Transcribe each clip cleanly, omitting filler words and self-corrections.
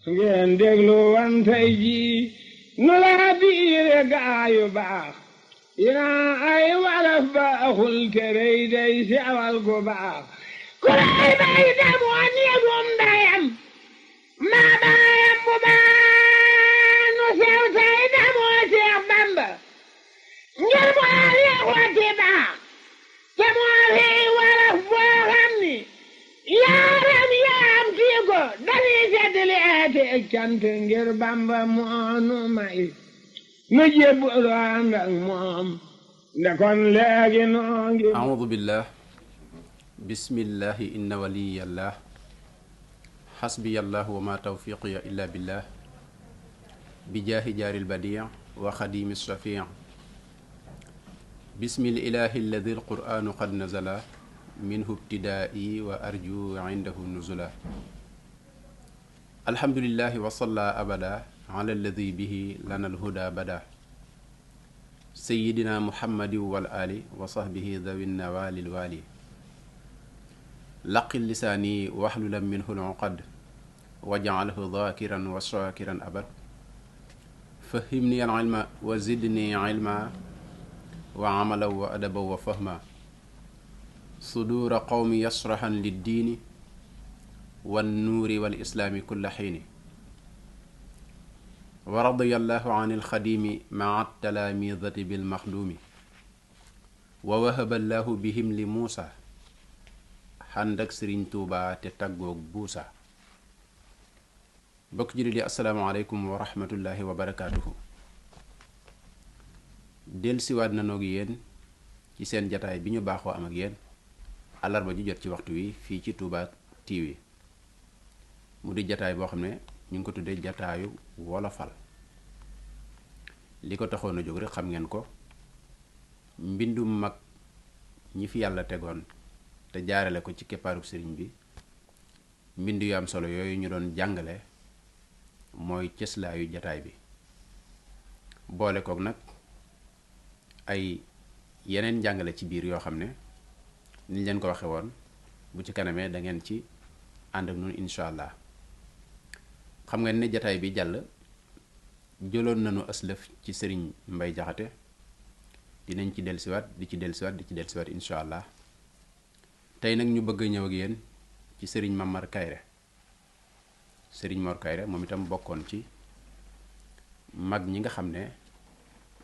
ngeen déglu wan tey jii nu laa biire gaayu baax yinaa ay walaf baaxul te rey day sewal gu baax ku lay bay demoon yegum ndayam maa baayam bu baax nu sew tay demoo Seex Bamba ngir moo yewati baax te moo fi walaf boo xam ni yaaram yaam kii ko dañuy seddali eete cant ngir Bamba moonu may nu jébbalu ànd ak moom nde kon léegi noo ngi a'uudu billah bismillahi inna waliyallah xasbiyallah wa ma tawfiqiya illa billah bi jaahi jaaril badi' wa xadimi shafii' bismil ilahi alladi alqur'anu qad nazala minhu ibtidaa'i wa arju indahu nuzula alhamdulillahi wa salla abada ala alladi bihi lana alhuda bada sayyidina muhammadin wal ali wa sahbihi dhawi nawali alwali laqi lisaani waxlulan minhu al-uqad waj'alhu dhaakiran wa shaakiran abad fahhimni al-ilma wa zidni ilma wa amalan wa adaban wa fahma suduura qawmi yasrahan liddiini wan nuuri wal islaami kulla xiini wa radiyallahu an alxadimi maa talaamidati bilmaxduumi wa wahaba allahu bihim li muusa xànd ak sëriñ tuubaa te tàggoog buusa bokk jullit yi asalaamaaleykum wa rahmatullahi wa barakaatuhu dellusiwaat nanoog yéen ci seen jataay bi ñu baaxoo am ak yéen àllarba ju jot ci waxtu wi fii ci Touba TV mu di jataay boo xam ne ñu ngi ko tuddee jataayu wolofal li ko taxoon a jóg rek xam ngeen ko mbindum mag ñi fi yàlla tegoon te jaarale ko ci keppaarub sëriñ bi mbind yu am solo yooyu ñu doon jàngale mooy cëslaayu jataay bi boole kook nag ay yeneen jàngale ci biir yoo xam ne niñ leen ko waxe woon bu ci kanamee da ngeen ci ànd ak nun incha allah xam ngeen ne jataay bi jàll jëloon nañu aslëf ci sëriñ Mbay Jaxate dinañ ci dellusiwaat di ci dellusiwaat incha allah tey nag ñu bëgg a ñëw ak yéen ci sëriñ Mamar Kayre sëriñ Mor Kayre moom itam bokkoon ci mag ñi nga xam ne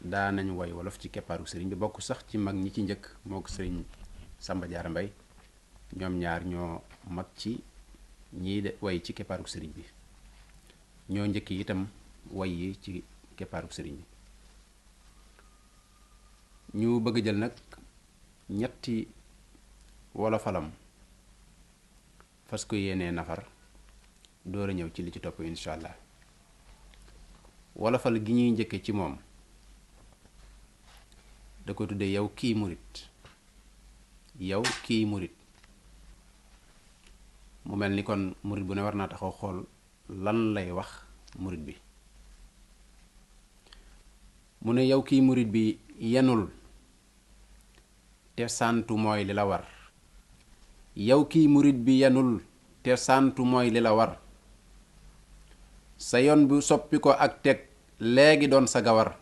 daa nañ woy wolof ci keppaaru sëriñ bi bokk sax ci mag ñi ci njëkk moo ko sëriñ Samba Jaara Mbay ñoom ñaar ñoo mag ci ñii de way ci keppaaru sëriñ bi ñoo njëkk itam way yi ci keppaaru sëriñ bi ñu bëgg jël nag ñetti wolofalam fas ko yéenee nafar door a ñëw ci li ci topp incha allah wolofal gi ñuy njëkke ci moom da ko tuddee yow kii murit mu mel ni kon murit bu ne war naa taxaw xool lan lay wax murit bi mu ne yow kii murit bi yenul te santu mooy li la war yow kii murit bi yenul te santu mooy li la war sa yoon bu soppi ko ak teg léegi doon sa gawar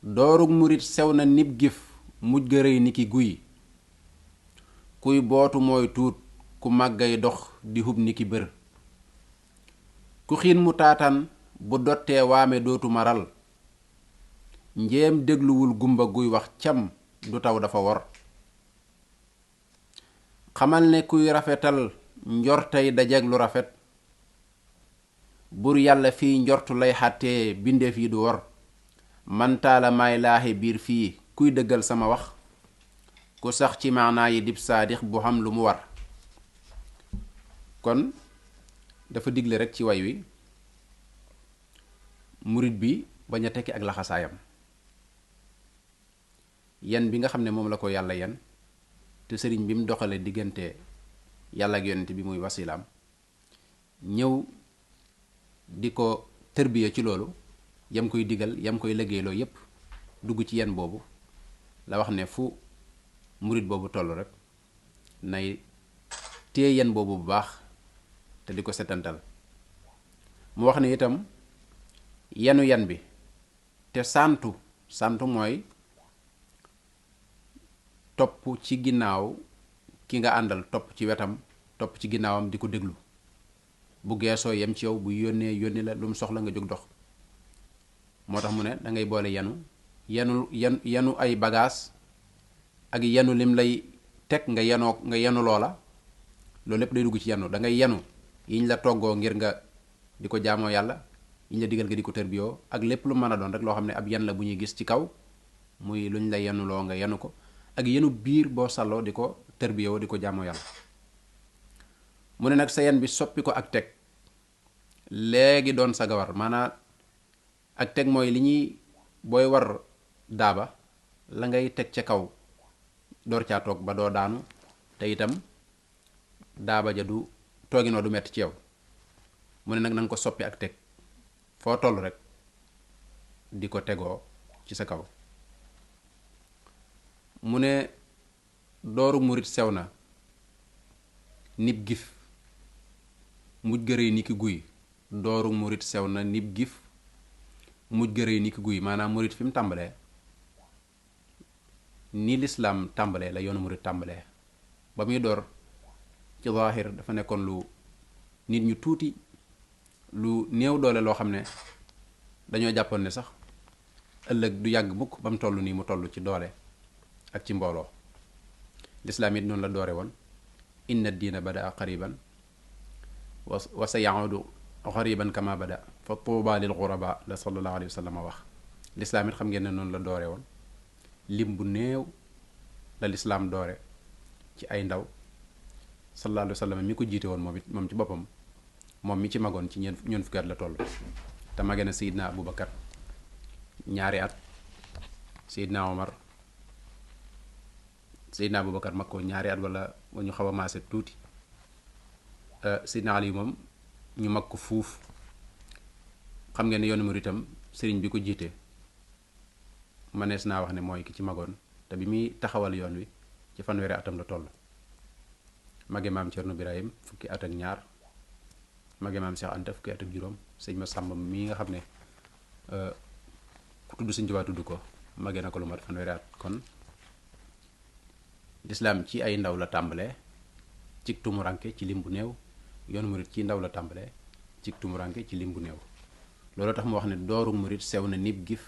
doorug murit sew na nib gif mujj ga rëy ni ki guy kuy bootu mooy tuut ku màggay dox di hub ni ki bër ku xiin mu taatan bu dottee waame dootu maral njéem dégluwul gumba guy wax cam du taw dafa wor xamal ne kuy rafetal njortay dajeeg lu rafet bur yàlla fii njortu lay xàttee bindeef yi du wor mantaala may laaxe biir fii kuy dëggal sama wax ku sax ci maanaa yi dib saadix bu xam lu mu war kon dafa digle rekk ci way wi murit bi bañ a tekki ak laxasaayam yan bi nga xam ne moom la ko yàlla yan te sëriñ bi mu doxale diggante yàlla ak yonent bi muy wasilaam ñëw di ko tërbiya ci loolu yam koy digal yam koy liggéeyloo yépp dugg ci yan boobu la wax ne fu murit boobu toll rek nay téye yan boobu bu baax te di ko setantal mu wax ne itam yenu yan bi te santu mooy topp ci ginnaaw ki nga àndal, topp ci wetam, topp ci ginnaawam di ko déglu, bu geesoo yem ci yow, bu yónni la lu mu soxla nga jóg dox. moo tax mu ne da ngay boole yenu ay bagaas ak yenu lim lay teg nga yenu loola. loolu lépp day dugg ci yenu. da ngay yenu yiñ la toggoo ngir nga di ko jaamoo yàlla, yiñ la digal nga di ko tërbiyoo, ak lépp lu mën a doon rek loo xam ne ab yan la bu ñuy gis ci kaw, muy luñ la yenuloo nga yenu ko, ak yenu biir boo salloo di ko tërbiyoo di ko jaamoo yàlla. mu ne nag sa yan bi soppi ko ak teg léegi doon sa gawar. maanaam ak teg mooy li ñuy booy war daaba la ngay teg ca kaw door caa toog ba doo daanu, te itam daaba ja du tooginoo du metti ci yow. mu ne nag na nga ko soppi ak teg, foo toll rek di ko tegoo ci sa kaw. mu ne dooru murit sew na nib gif mujj gërëy ni ki guy. dooru murit sew na nib gif mujj gërëy ni ki guy. maanaam murit fi mu tàmbalee ni lislaam tàmbalee la yoonu murit tàmbalee. ba muy door ci zaahir dafa nekkoon lu nit ñu tuuti, lu néew doole loo xam ne dañoo jàppoon ne sax ëllëg du yàgg mukk ba mu toll nii mu toll ci doole ak ci mbooloo. lislaam it noonu la doore woon. inna diina badaa qariban wa sa yaudu qariban kama bada fa tuuba lil ghuraba la sallallahu alayhi wa sallam wax. lislaam it xam ngeen ne noonu la doore woon. lim bu néew la lislaam doore ci ay ndaw. sallallahu alayhi wa sallam mi ko jiite woon moom ci boppam, moom mi ci magoon ci ñeent fukki at la toll. te mage na Seydina Aboubacar ñaari at, Seydina Omar Seydina Aboubacar mag ko ñaari at wala ñu xaw a maase tuuti. Seydina Ali moom ñu mag ko fuuf. xam ngeen ne yoonu murid itam sëriñ bi ko jiite manees naa wax ne mooy ki ci magoon, te bi muy taxawal yoon wi ci fanweeri atam la toll. mage maam Cerno Birahim fukki at ak ñaar, mage maam Cheikh Anta fukki at ak juróom, sëñ ma sàmba mii nga xam ne ku tudd Sëñ Tuubaa tudd ko mage na ko lu mat fanweeri at. kon lislaam ci ay ndaw la tàmbalee ci tumuranke ci lim bu néew. yoonu murit ci ndaw la tàmbalee ci tumuranke ci lim bu néew. loolu tax mu wax ne dooru murit sew na nib gif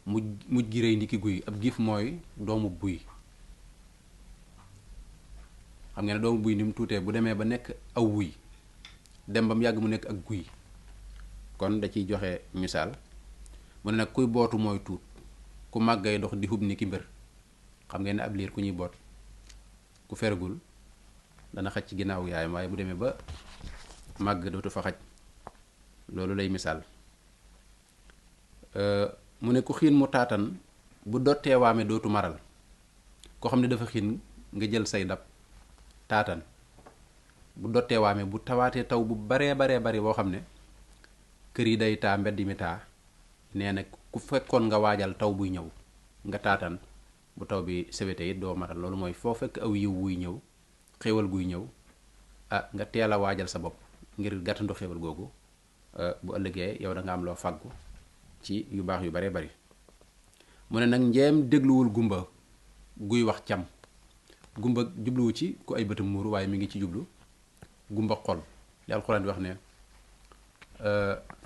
mujj gi rëy ndiki guy. ab gif mooy doomu buy. xam nga ne doomu buy ni mu tuutee bu demee ba nekk aw wuy dem ba mu yàgg mu nekk ak guy. kon da ciy joxe misaal. mu ne nag kuy bootu mooy tuut, ku màggay dox di hub ni ki mbër. xam ngeen ne ab liir ku ñuy boot ku feragul dana xaj ci ginnaaw yaayam, waaye bu demee ba màgg dootu fa xaj. loolu lay misaal. mu ne ku xiin mu taatan bu dottee waame dootu maral. koo xam ne dafa xiin nga jël say dab taatan bu dottee waame bu tawaatee taw bu baree bari boo xam ne kër yi day taa, mbedd mi taa, nee na ku fekkoon nga waajal taw buy ñëw nga taatan bu taw bi sewete it doo maral. loolu mooy foo fekk aw yiw wuy ñëw, xéewal guy ñëw, nga teel a waajal sa bopp ngir gàttandu xéewal googu. bu ëllëgee yow da nga am loo fàggu ci yu baax yu baree bari. mu ne nag njeem dégluwul gumba guy wax cam. gumba jubluwu ci ku ay bëtam muuru, waaye mi ngi ci jublu gumba xol. li alxuraan di wax ne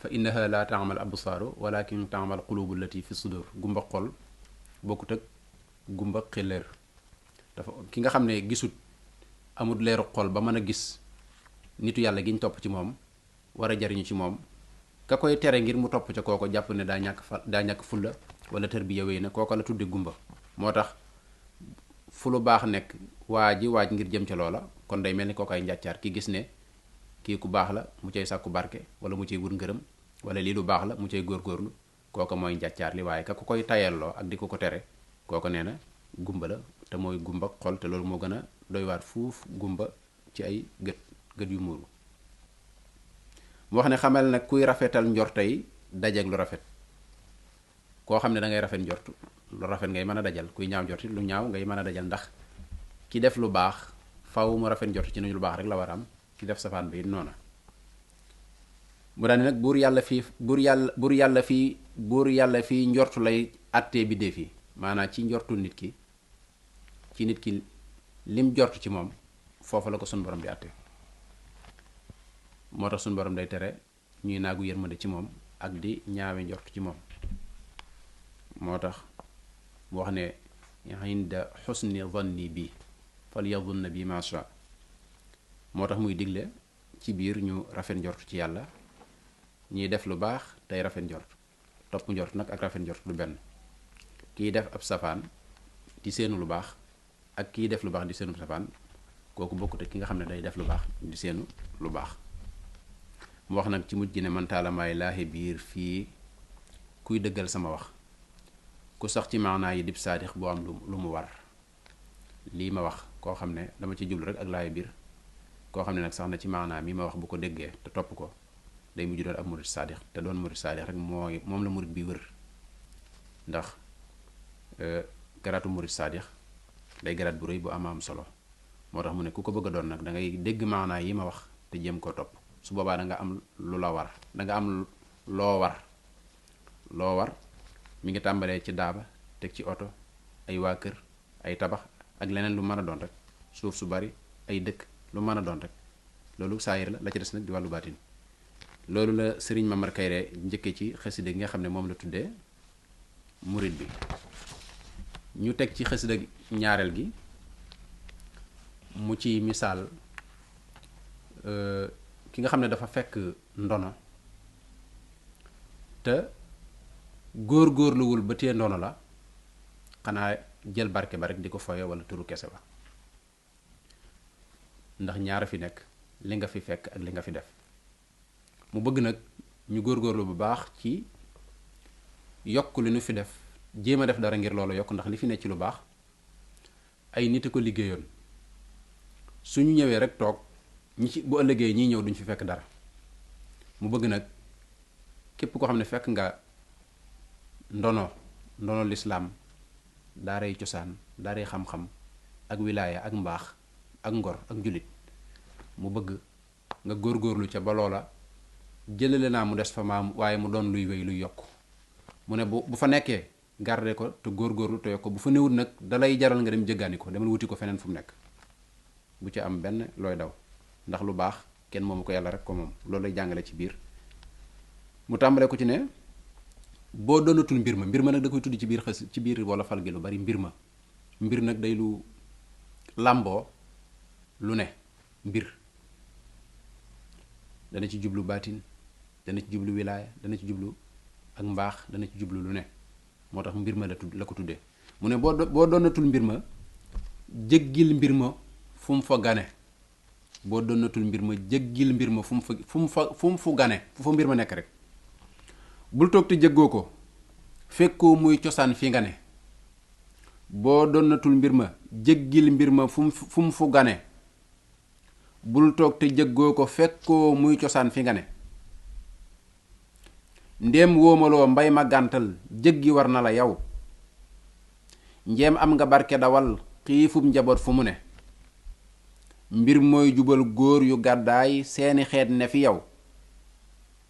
fa innaha la taamal absaaru walakin taamal qulubu lati fi sudur. gumba xol bokkut ak gumba xelleer. dafa ki nga xam ne gisut, amul leeru xol ba mën a gis nitu yàlla gi ñu topp ci moom, war a jariñu ci moom, ka koy tere ngir mu topp ca kooko jàpp ne daa ñàkk fulla wala tër bi yowee na kooko la tudde gumba. moo tax fu lu baax nekk waaj ngir jëm ca loola, kon day mel ni kooku ay njàccaar. ki gis ne kii ku baax la mu cay sàkku barke wala mu cay wut ngërëm, wala lii lu baax la mu cay góorgóorlu, kooku mooy njàccaar li. waaye ka ko koy tayelloo ak di ko tere, kooku nee na gumba la, te mooy gumba xol. te loolu moo gën a doy waar fuuf gumba ci ay gët yu muuru. mu wax ne xamal nag kuy rafetal njortay dajeeg lu rafet. koo xam ne da ngay rafet njort, lu rafet ngay mën a dajal. kuy ñaaw njort lu ñaaw ngay mën a dajal, ndax ki def lu baax faw mu rafet njort ci nañu lu baax rek la war a am, ki def safaan bi it noona. mu daal ni nag buur yàlla fii njortu lay àttee biddeef yi, maanaam ci njortu nit ki, ci nit ki lim jortu ci moom foofu la ko sun borom di àtte. moo tax sun borom day tere ñuy naagu yërmande ci moom ak di ñaawe njortu ci moom. moo tax mu wax ne inda xusni zanni bi falyadunna bi ma sha. moo tax muy digle ci biir ñu rafet njort ci yàlla, ñiy def lu baax tey rafet njort. topp njort nag ak rafet njort du benn. kiy def ab safaan di seenu lu baax ak kiy def lu baax di seenu safaan kooku bokkut ak ki nga xam ne day def lu baax di seenu lu baax. mu wax nag ci mujj gi ne man taalamaay laaxe biir fii kuy dëggal sama wax, ku sax ci maanaa yi dib saadix boo am lu mu war. lii ma wax koo xam ne dama ci jublu rek ak laaxe biir, koo xam ne nag sax na ci maanaa mi ma wax bu ko déggee te topp ko day mujj doon ab murid saadix. te doon murid saadix rek moom la murid bi wër, ndax garaatu murid saadix day garaat bu rëy bu am solo. moo tax mu ne ku ko bëgg a doon nag da ngay dégg maanaa yi ma wax te jéem koo topp. su boobaa da nga am lu la war, da nga am loo war mi ngi tàmbalee ci daaba teg ci oto, ay waa kër, ay tabax ak leneen lu mën a doon rek, suuf su bari, ay dëkk, lu mën a doon rek. loolu saayir la ci des nag di wàllu baatin. loolu la sëriñ Mamar Kayre njëkke ci xasida gi nga xam ne moom la tuddee murid bi. ñu teg ci xasida ñaareel gi mu ci misaal ki nga xam ne dafa fekk ndono te góor-góorluwul ba téye ndono la, xanaa jël barke ba rek di ko foye wala turu kese ba. ndax ñaara fi nekk, li nga fi fekk ak li nga fi def. mu bëgg nag ñu góor-góorlu bu baax ci yokk li nu fi def, jéem a def dara ngir loolu yokk, ndax li fi nekk ci lu baax ay nit a ko liggéeyoon. suñu ñëwee rek toog ñi ci bu ëllëgee ñiy ñëw duñ fi fekk dara. mu bëgg nag képp koo xam ne fekk nga ndono lislaam, daaray cosaan, daaray xam-xam ak wilaaya ak mbaax ak ngor ak njulit, mu bëgg nga góorgóorlu ca ba loola jëlale naa mu des fa maam, waaye mu doon luy wéy luy yokk. mu ne bu fa nekkee garde ko te góorgóorlu te yokk ko. bu fa néewut nag dalay jaral nga dem jëggaani ko, demal wuti ko feneen fu mu nekk. bu ci am benn looy daw, ndax lu baax kenn moomu ko, yàlla rek ko moom. loolu lay jàngale ci biir. mu tàmbale ko ci ne boo doonatul mbir ma nag da koy tudd ci biir wala fal gi lu bari. mbir nag day lu làmboo lu ne. mbir dana ci jublu baatin, dana ci jublu wilaaya, dana ci jublu ak mbaax, dana ci jublu lu ne. moo tax mbir ma la ko tuddee. mu ne boo doonatul mbir ma jéggil mbir ma fu mu fa gane. boo doonatul mbir ma jéggil mbir ma fu mu fu gane, fu fa mbir ma nekk rek. bul toog te jéggoo ko fekkoo muy cosaan fi nga ne. boo doonatul mbir ma jéggil mbir ma fu mu fu gane. bul toog te jéggoo ko fekkoo muy cosaan fi nga ne. ndéem wóomaloo mbay ma gàntal jéggi war na la yow. njéem am nga barke dawal xiifub njaboot fu mu ne. mbir mooy jubal góor yu gàddaay seeni xeet ne fi yow.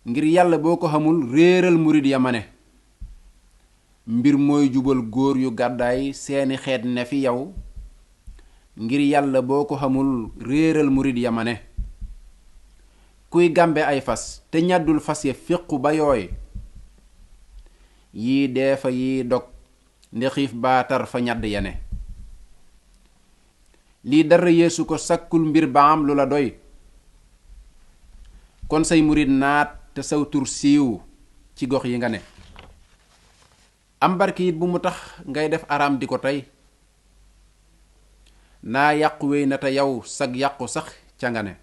ngir yàlla boo ko xamul réeral murid ya ma ne. mbir mooy jubal góor yu gàddaay seeni xeet ne fi yow. ngir yàlla boo ko xamul réeral murid ya ma ne. kuy gàmbe ay fas te ñàddul fas ya féqu ba yooy. yii dee fa yii dog nde xiif baatar fa ñàdd ya ne. lii dara yeesu ko sakkul mbir ba am lu la doy. kon say murid naat te saw tur siiw ci gox yi nga ne. am barke it bu mu tax ngay def araam di ko tey. naa yàqu wéy na te yow sag yàqu sax ca nga ne.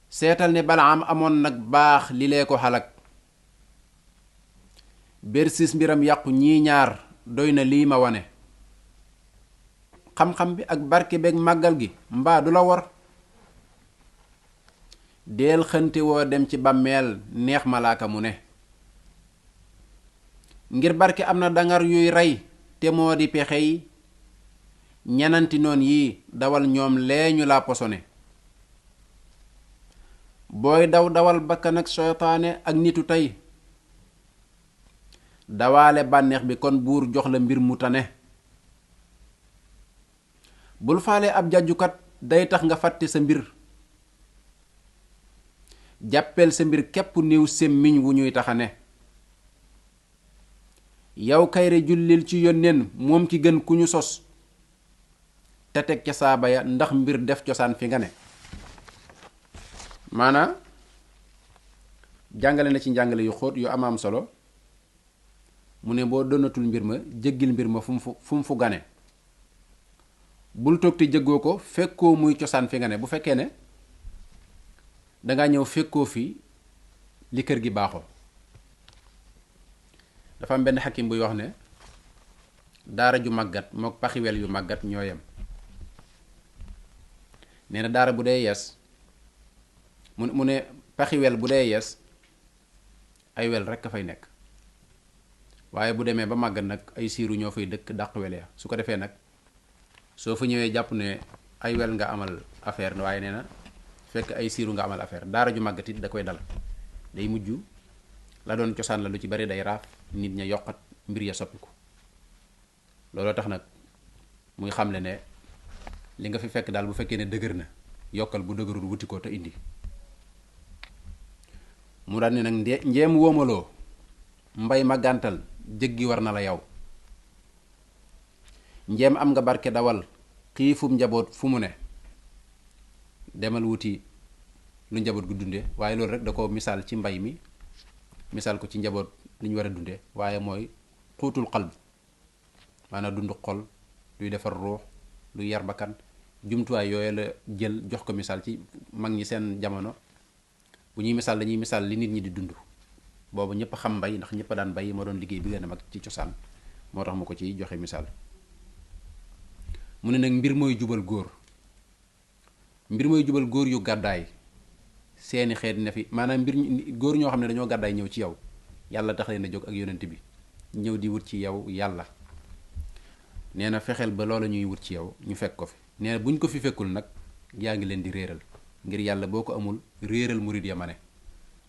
seetal ne Balaam amoon nag baax li lee ko xalak. bersis mbiram yàqu ñii ñaar doy na lii ma wane. xam-xam bi ak barke beeg màggal gi mbaa du la war. deel xënte woo dem ci bàmmeel neex malaaka mu ne. ngir barke am na dangar yuy rey te moo di pexey ñenanti noon yii dawal ñoom lee ñu laa posone. booy dawal bakkan ak seytaane ak nitu tey dawaale bànneex bi kon buur jox la mbir mu tane. bul faale ab jàjjukat day tax nga fàtte sa mbir. jàppeel sa mbir képp néew semmiñ wu ñuy taxane. yow kayre jullil ci yónneen moom ki gën ku ñu sos te teg ca saaba ya ndax mbir def cosaan fi nga ne. maanaa jàngale na ci njàngale yu xóot yu am solo mu ne boo donatul mbir ma jéggil mbir ma fu mu fu gane. bul toog te jëggoo ko fekkoo muy cosaan fi nga ne. bu fekkee ne dangaa ñëw fekkoo fi li kër gi baaxoo. dafa am benn xakim buy wax ne daara ju màggat mook paxiwel yu màggat ñoo yem. nee na daara bu dee yees mu ne paxiwel bu dee yees ay wel rekk a fay nekk waaye bu demee ba màggat nag ay siiru ñoo fay dëkk dàq wel ya. su ko defee nag soo fa ñëwee jàpp ne ay wel nga amal affaire waaye nee na fekk ay siiru nga amal affaire. daara ju màggat it da koy dal day mujj la doon cosaan la lu ci bari day raaf nit ña yokkat mbir ya soppiku. looloo tax nag muy xamle ne li nga fi fekk daal bu fekkee ne dëgër na yokkal, bu dëgërul wuti ko te indi. mu daal ne nag njeem wóomaloo mbay ma gàntal jëggi war na la yow. njeem am nga barke dawal xiifum njaboot fu mu ne demal wuti lu njaboot gu dunde. waaye loolu rek da ko misaal ci mbay mi, misaal ko ci njaboot li ñu war a dunde. waaye mooy xuutul xalb, maanaam dund xol, luy defar ruux, luy yar bakkan. jumtuwaay yooyu la jël jox ko misaal ci mag ñi seen jamono. bu ñuy misaal dañuy misaal li nit ñi di dund. boobu ñëpp xam mbay ndax ñëpp daan bay, moo doon liggéey bi gën a mag ci cosaan, moo tax mu ko ciy joxe misaal. mu ne nag mbir mooy jubal góor, mbir mooy jubal góor yu gàddaay seeni xeet ne fi. maanaam góor ñoo xam ne dañoo gàddaay ñëw ci yow, yàlla tax leen a jóg ak yonent bi ñëw di wut ci yow yàlla. nee na fexeel ba loola ñuy wut ci yow ñu fekk ko fi. nee na buñ ko fi fekkul nag yaa ngi leen di réeral, ngir yàlla boo ko amul réeral murid ya ma ne.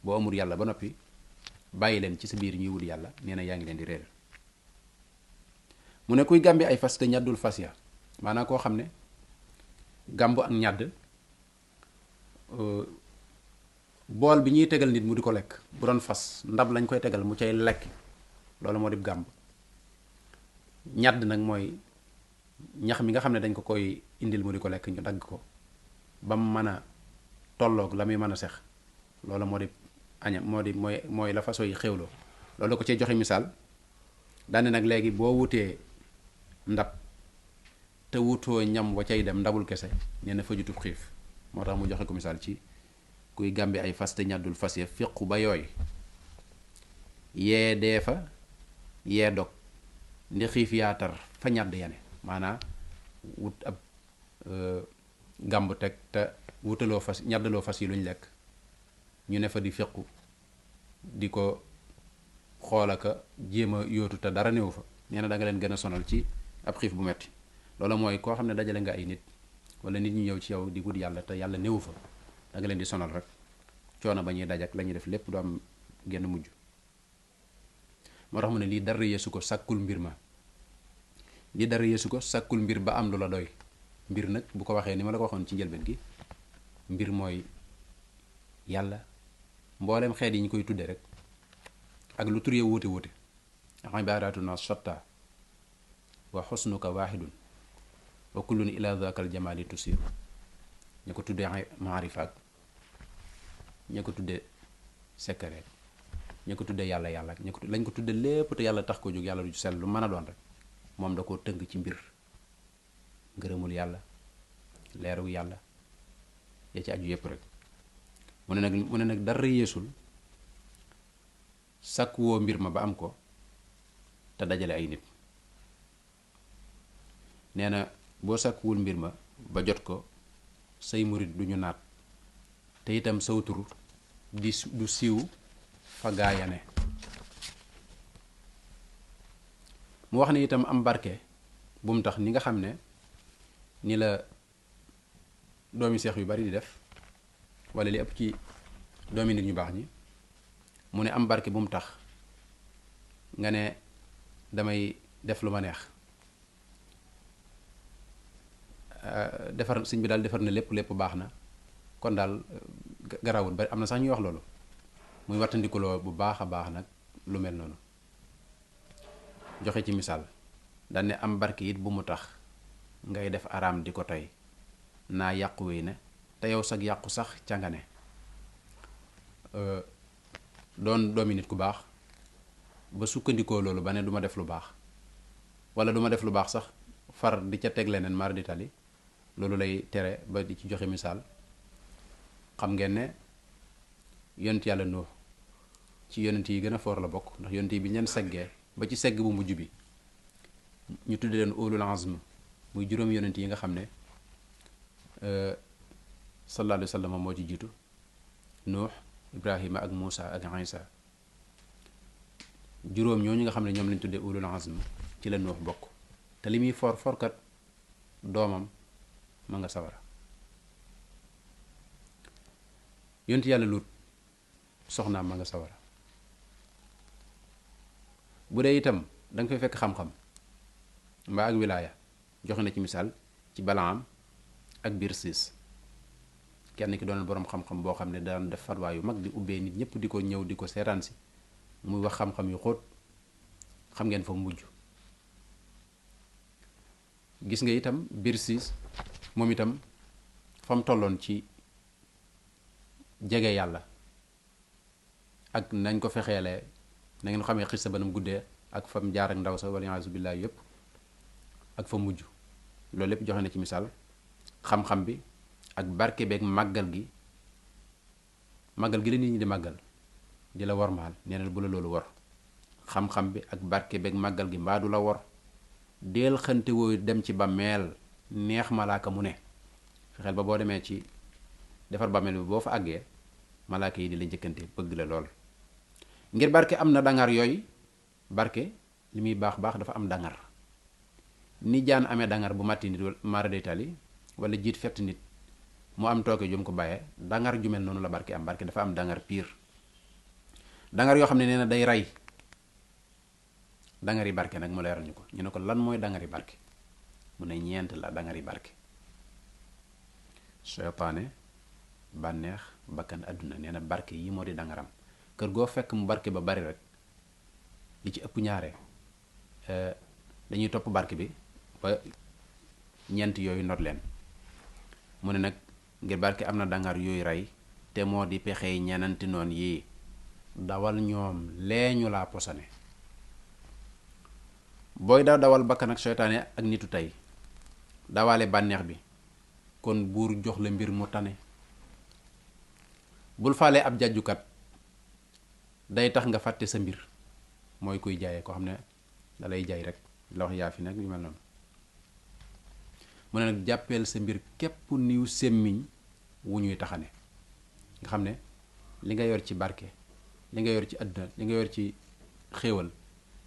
boo amul yàlla ba noppi bàyyi leen ci sa biir ñuy wut yàlla, nee na yaa ngi leen di réeral. mu ne kuy gàmbi ay fas te ñàddul fas ya, maanaam koo xam ne gàmbu ak ñàdd bool bi ñuy tegal nit mu di ko lekk, bu doon fas ndab lañ koy tegal mu cay lekk, loolu moo di gàmb. ñàdd nag mooy ñax mi nga xam ne dañ ko koy indil mu di ko lekk, ñu dagg ko ba mu mën a tolloog la muy mën a sex, loolu moo di añam, mooy la façon yi xewloo. loolu ko cay joxe misaal daane nag léegi boo wutee ndab te wutoo ñam wa cay dem ndabul kese, nee na fa jutub xiif. moo tax mu joxe ko misaal ci kuy gàmbi ay fas te ñàddul fas ya fiqu ba yooy yee dee fa yee dog ndi xiif yaatar fa ñàdd yane. maanaa wut ab gàmb teg te wutaloo fas ñàddaloo fas yi luñ lekk, ñu ne fa di fiqu di ko xoolaka jéem a yóotu te dara néew fa. nee na da nga leen gën a sonal ci ab xiif bu metti. loolu mooy koo xam ne dajale nga ay nit wala nit ñi ñëw ci yow di wut yàlla te yàlla néewu fa, da nga leen di sonal rek. coono ba ñuy dajak la ñuy def lépp du am genn mujj. moo tax mu ne lii dara yeesu ko sàkkul mbir ma, lii dara yeesu ko sàkkul mbir ba am lu la doy. mbir nag bu ko waxee ni ma la ko waxoon ci njëlbeen gi, mbir mooy yàlla. mboolem xeet yi ñu koy tudde rek ak lu tur ya wuute wuute, ibadatuna shatta wa xusnuka waaxidun wa kullun ila dhakal jamali tusiru. ñu ko tuddee maarifaak, ñu ko tuddee sekkareet, ñu ko tuddee yàlla yàlla, lañ ko tuddee lépp te yàlla tax ko jóg, yàlla du sell lu mën a doon rek moom da koo tënk ci mbir. ngërëmul yàlla, leeru yàlla, ya ci aju yépp rek. mu ne nag dara yeesul sàkk woo mbir ma ba am ko te dajale ay nit. nee na boo sàkkuwul mbir ma ba jot ko say murit du ñu naat, te itam saw tur du siiw fa gaayane. mu wax ne itam am barke bu mu tax ni nga xam ne ni la doomi seex yu bari di def, wala li ëpp ci doomi nit ñu baax ñi mu ne am barke bu mu tax nga ne damay def lu ma neex. defar sëñ bi daal defar na lépp baax na kon daal garawul bari am na sax ñuy wax loolu muy wattandikuloo bu baax a baax nag lu mel noonu. joxe ci misaal daal ne am barke it bu mu tax ngay def araam di ko tey naa yàqu wéy ne te yow sag yàqu sax ca nga ne. doon doomi nit ku baax ba sukkandikoo loolu ba ne du ma def lu baax wala du ma def lu baax sax far di ca teg leneen mar di tali loolu lay tere ba di ci joxe misaal. xam ngeen ne yonent yàlla Nuux ci yonent yi gën a foor la bokk ndax yonent yi bi ñeen seggee ba ci segg bu mujj bi ñu tudde leen ulul azm muy juróom yonent yi nga xam ne sallallahu alayhi wa sallam moo ci jiitu Nuux Ibrahima ak Muusa ak Isa juróom ñooñu nga xam ne ñoom lañ tuddee ulul azm ci la Nuux bokk te li muy forkat doomam ma nga sawara. yonent yàlla Luut soxnaam ma nga sawara. bu dee itam da nga fay fekk xam-xam mbaa ak wilaaya joxe na ci misaal ci Balaam ak Birsiis kenn ki doon boroom xam-xam boo xam ne daan def fatwaa yu mag di ubbee nit ñëpp di ko ñëw di ko seetaan si muy wax xam-xam yu xóot. xam ngeen fa mujj. gis nga itam Birsiis moom itam fa mu tolloon ci jege yàlla ak nañ ko fexeelee na ngeen xamee xis sa banam guddee ak fa mu jaar ak ndaw sa waliyaasu billaahi yëpp ak fa mujj loolu lépp joxe na ci misaal. xam-xam bi ak barke beeg màggal gi la nit ñi di màggal di la wormaal nee na bu la loolu war. xam-xam bi ak barke beeg màggal gi mbaa du la war deel xante wooyu dem ci bàmmeel neex malaaka mu ne fexeel ba boo demee ci defar bàmmeel bi boo fa àggee malaaka yi di la njëkkante bëgg la lool. ngir barke am na dangar yooyu barke li muy baax dafa am dangar ni jaan amee dangar bu màtti nit mara day tali wala jiit fett nit mu am tooke jum ko bàyyee dangar ju mel noonu la barke am. barke dafa am dangar piir dangar yoo xam ne nee na day rey. dangari barke nag mu leeral ñu ko ñu ne ko lan mooy dangari barke mu ne ñeent la dangari barke. seytaane bànneex bakkan àdduna nee na barke yi moo di dangaram. kër goo fekk mu barke ba bari rek li ci ëpp ñaare dañuy topp barke bi ba ñeent yooyu not leen. mu ne nag ngir barke am na dangar yooyu rey te moo di pexey ñenanti noon yii dawal ñoom lee ñu laa posone. booy dawal bakkan ak seytaane ak nitu tey dawaale bànneex bi kon buur jox la mbir mu tane. bul faale ab jàjjukat day tax nga fàtte sa mbir mooy kuy jaayee koo xam ne da lay jaay rek la wax yaa fi nag yu mel noonu. mu ne nag jàppeel sa mbir képp niw semmiñ wu ñuy taxane nga xam ne li nga yor ci barke li nga yor ci àdduna li nga yor ci xéewal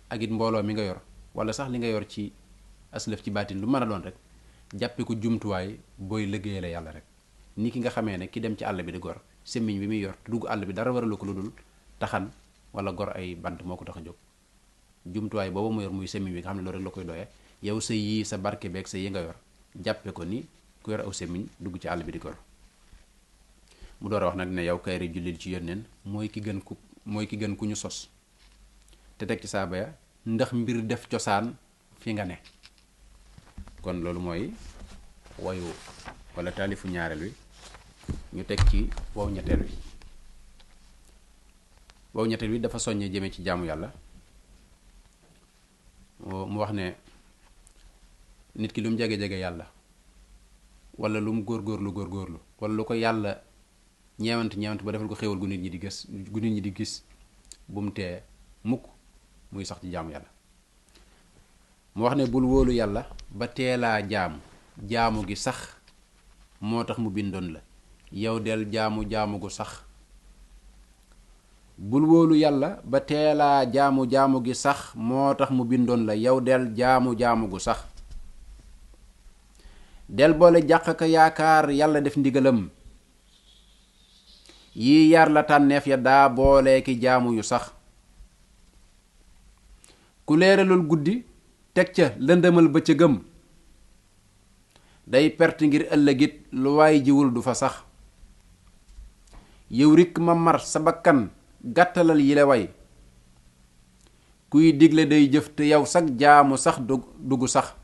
ak it mbooloo mi nga yor wala sax li nga yor ci aslëf ci baatin lu mën a doon rek jàppe ko jumtuwaay booy liggéeyale yàlla rek. ni ki nga xamee ne ki dem ci àll bi di gor semmiñ bi muy yor dugg àll bi dara waralu ko lu dul taxan wala gor ay bant moo ko tax a jóg. jumtuwaay boobu mu yor muy semmiñ bi nga xam ne loolu rek la koy doyee yow sa yii sa barke beeg sa yi nga yor jàppe ko ni ku yor aw semmiñ dugg ci àll bi di gor. mu door a wax nag ne yow kayri jullit ci yónneen mooy ki gën ku ñu sos te teg ci saaba ya ndax mbir def cosaan fi nga ne. kon loolu mooy wayu wala taalifu ñaareel wi ñu teg ci wow ñetteel wi. wow ñetteel wi dafa soññee jëme ci jaamu yàlla. mu wax ne nit ki lu mu jege-jege yàlla wala lu mu góorgóorlu wala lu ko yàlla ñeewant ba defal ko xéewal gu nit ñi di gis bu mu tee mukk muy sax ci jaamu yàlla. mu wax ne bul wóolu yàlla ba teelaa jaamu gi sax moo tax mu bindoon la yow del jaamu gu sax. bul wóolu yàlla ba teelaa jaamu gi sax moo tax mu bindoon la yow del jaamu gu sax. del boole jàq ka yaakaar yàlla def ndigalam yii yar la tànneef ya daa boolee ki jaamu yu sax ku leeralul guddi teg ca lëndëmal bëccëgam day perte ngir ëllëgit lu waay jiwul du fa sax yow rikk ma mar sa bakkan gàttalal yile way kuy digle day jëf te yow sag jaamu sax dugu sax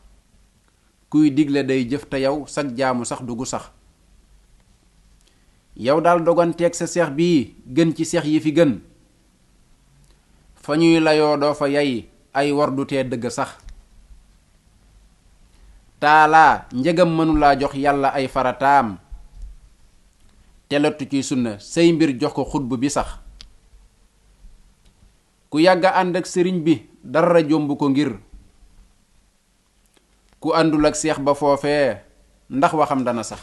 kuy digle day jëf te yow sag jaamu sax dugu sax yow daal doganteeg sa seex bii gën ci seex yi fi gën fa ñuy layoo doo fa yay ay war du tee dëgg sax taalaa njëgam mënulaa jox yàlla ay farataam telatu ci sunna say mbir jox ko xutb bi sax ku yàgga ànd ak sëriñ bi dara jomb ko ngir ku àndul ak seex ba foofee ndax waxam dana sax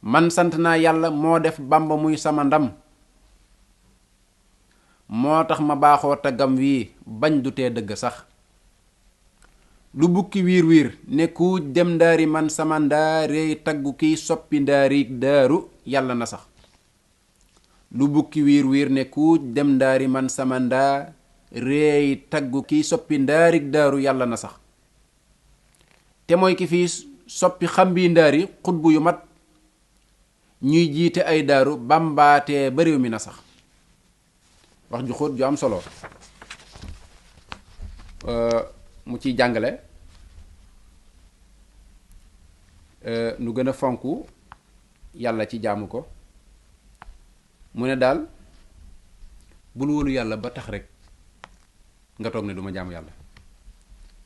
man sant naa yàlla moo def bàmba muy sama ndam moo tax ma baaxoo taggam wii bañ du tee dëgg sax lu bukki wiir wiir ne ku dem ndaari man sama ndaarey taggu kiy soppi ndaari daaru yàlla na sax lu bukki wiir wiir ne ku dem ndaari man sama ndaarey taggu kiy soppi ndaari daaru yàlla na sax te mooy ki fi soppi xambi ndaari xutbu yu mat ñuy jiite ay daaru bambaatee ba réew mi na sax wax ju xóot ju am solo mu ciy jàngale nu gën a fonk yàlla ci jaamu ko mu ne daal bul wóolu yàlla ba tax rek nga toog ne du ma jaamu yàlla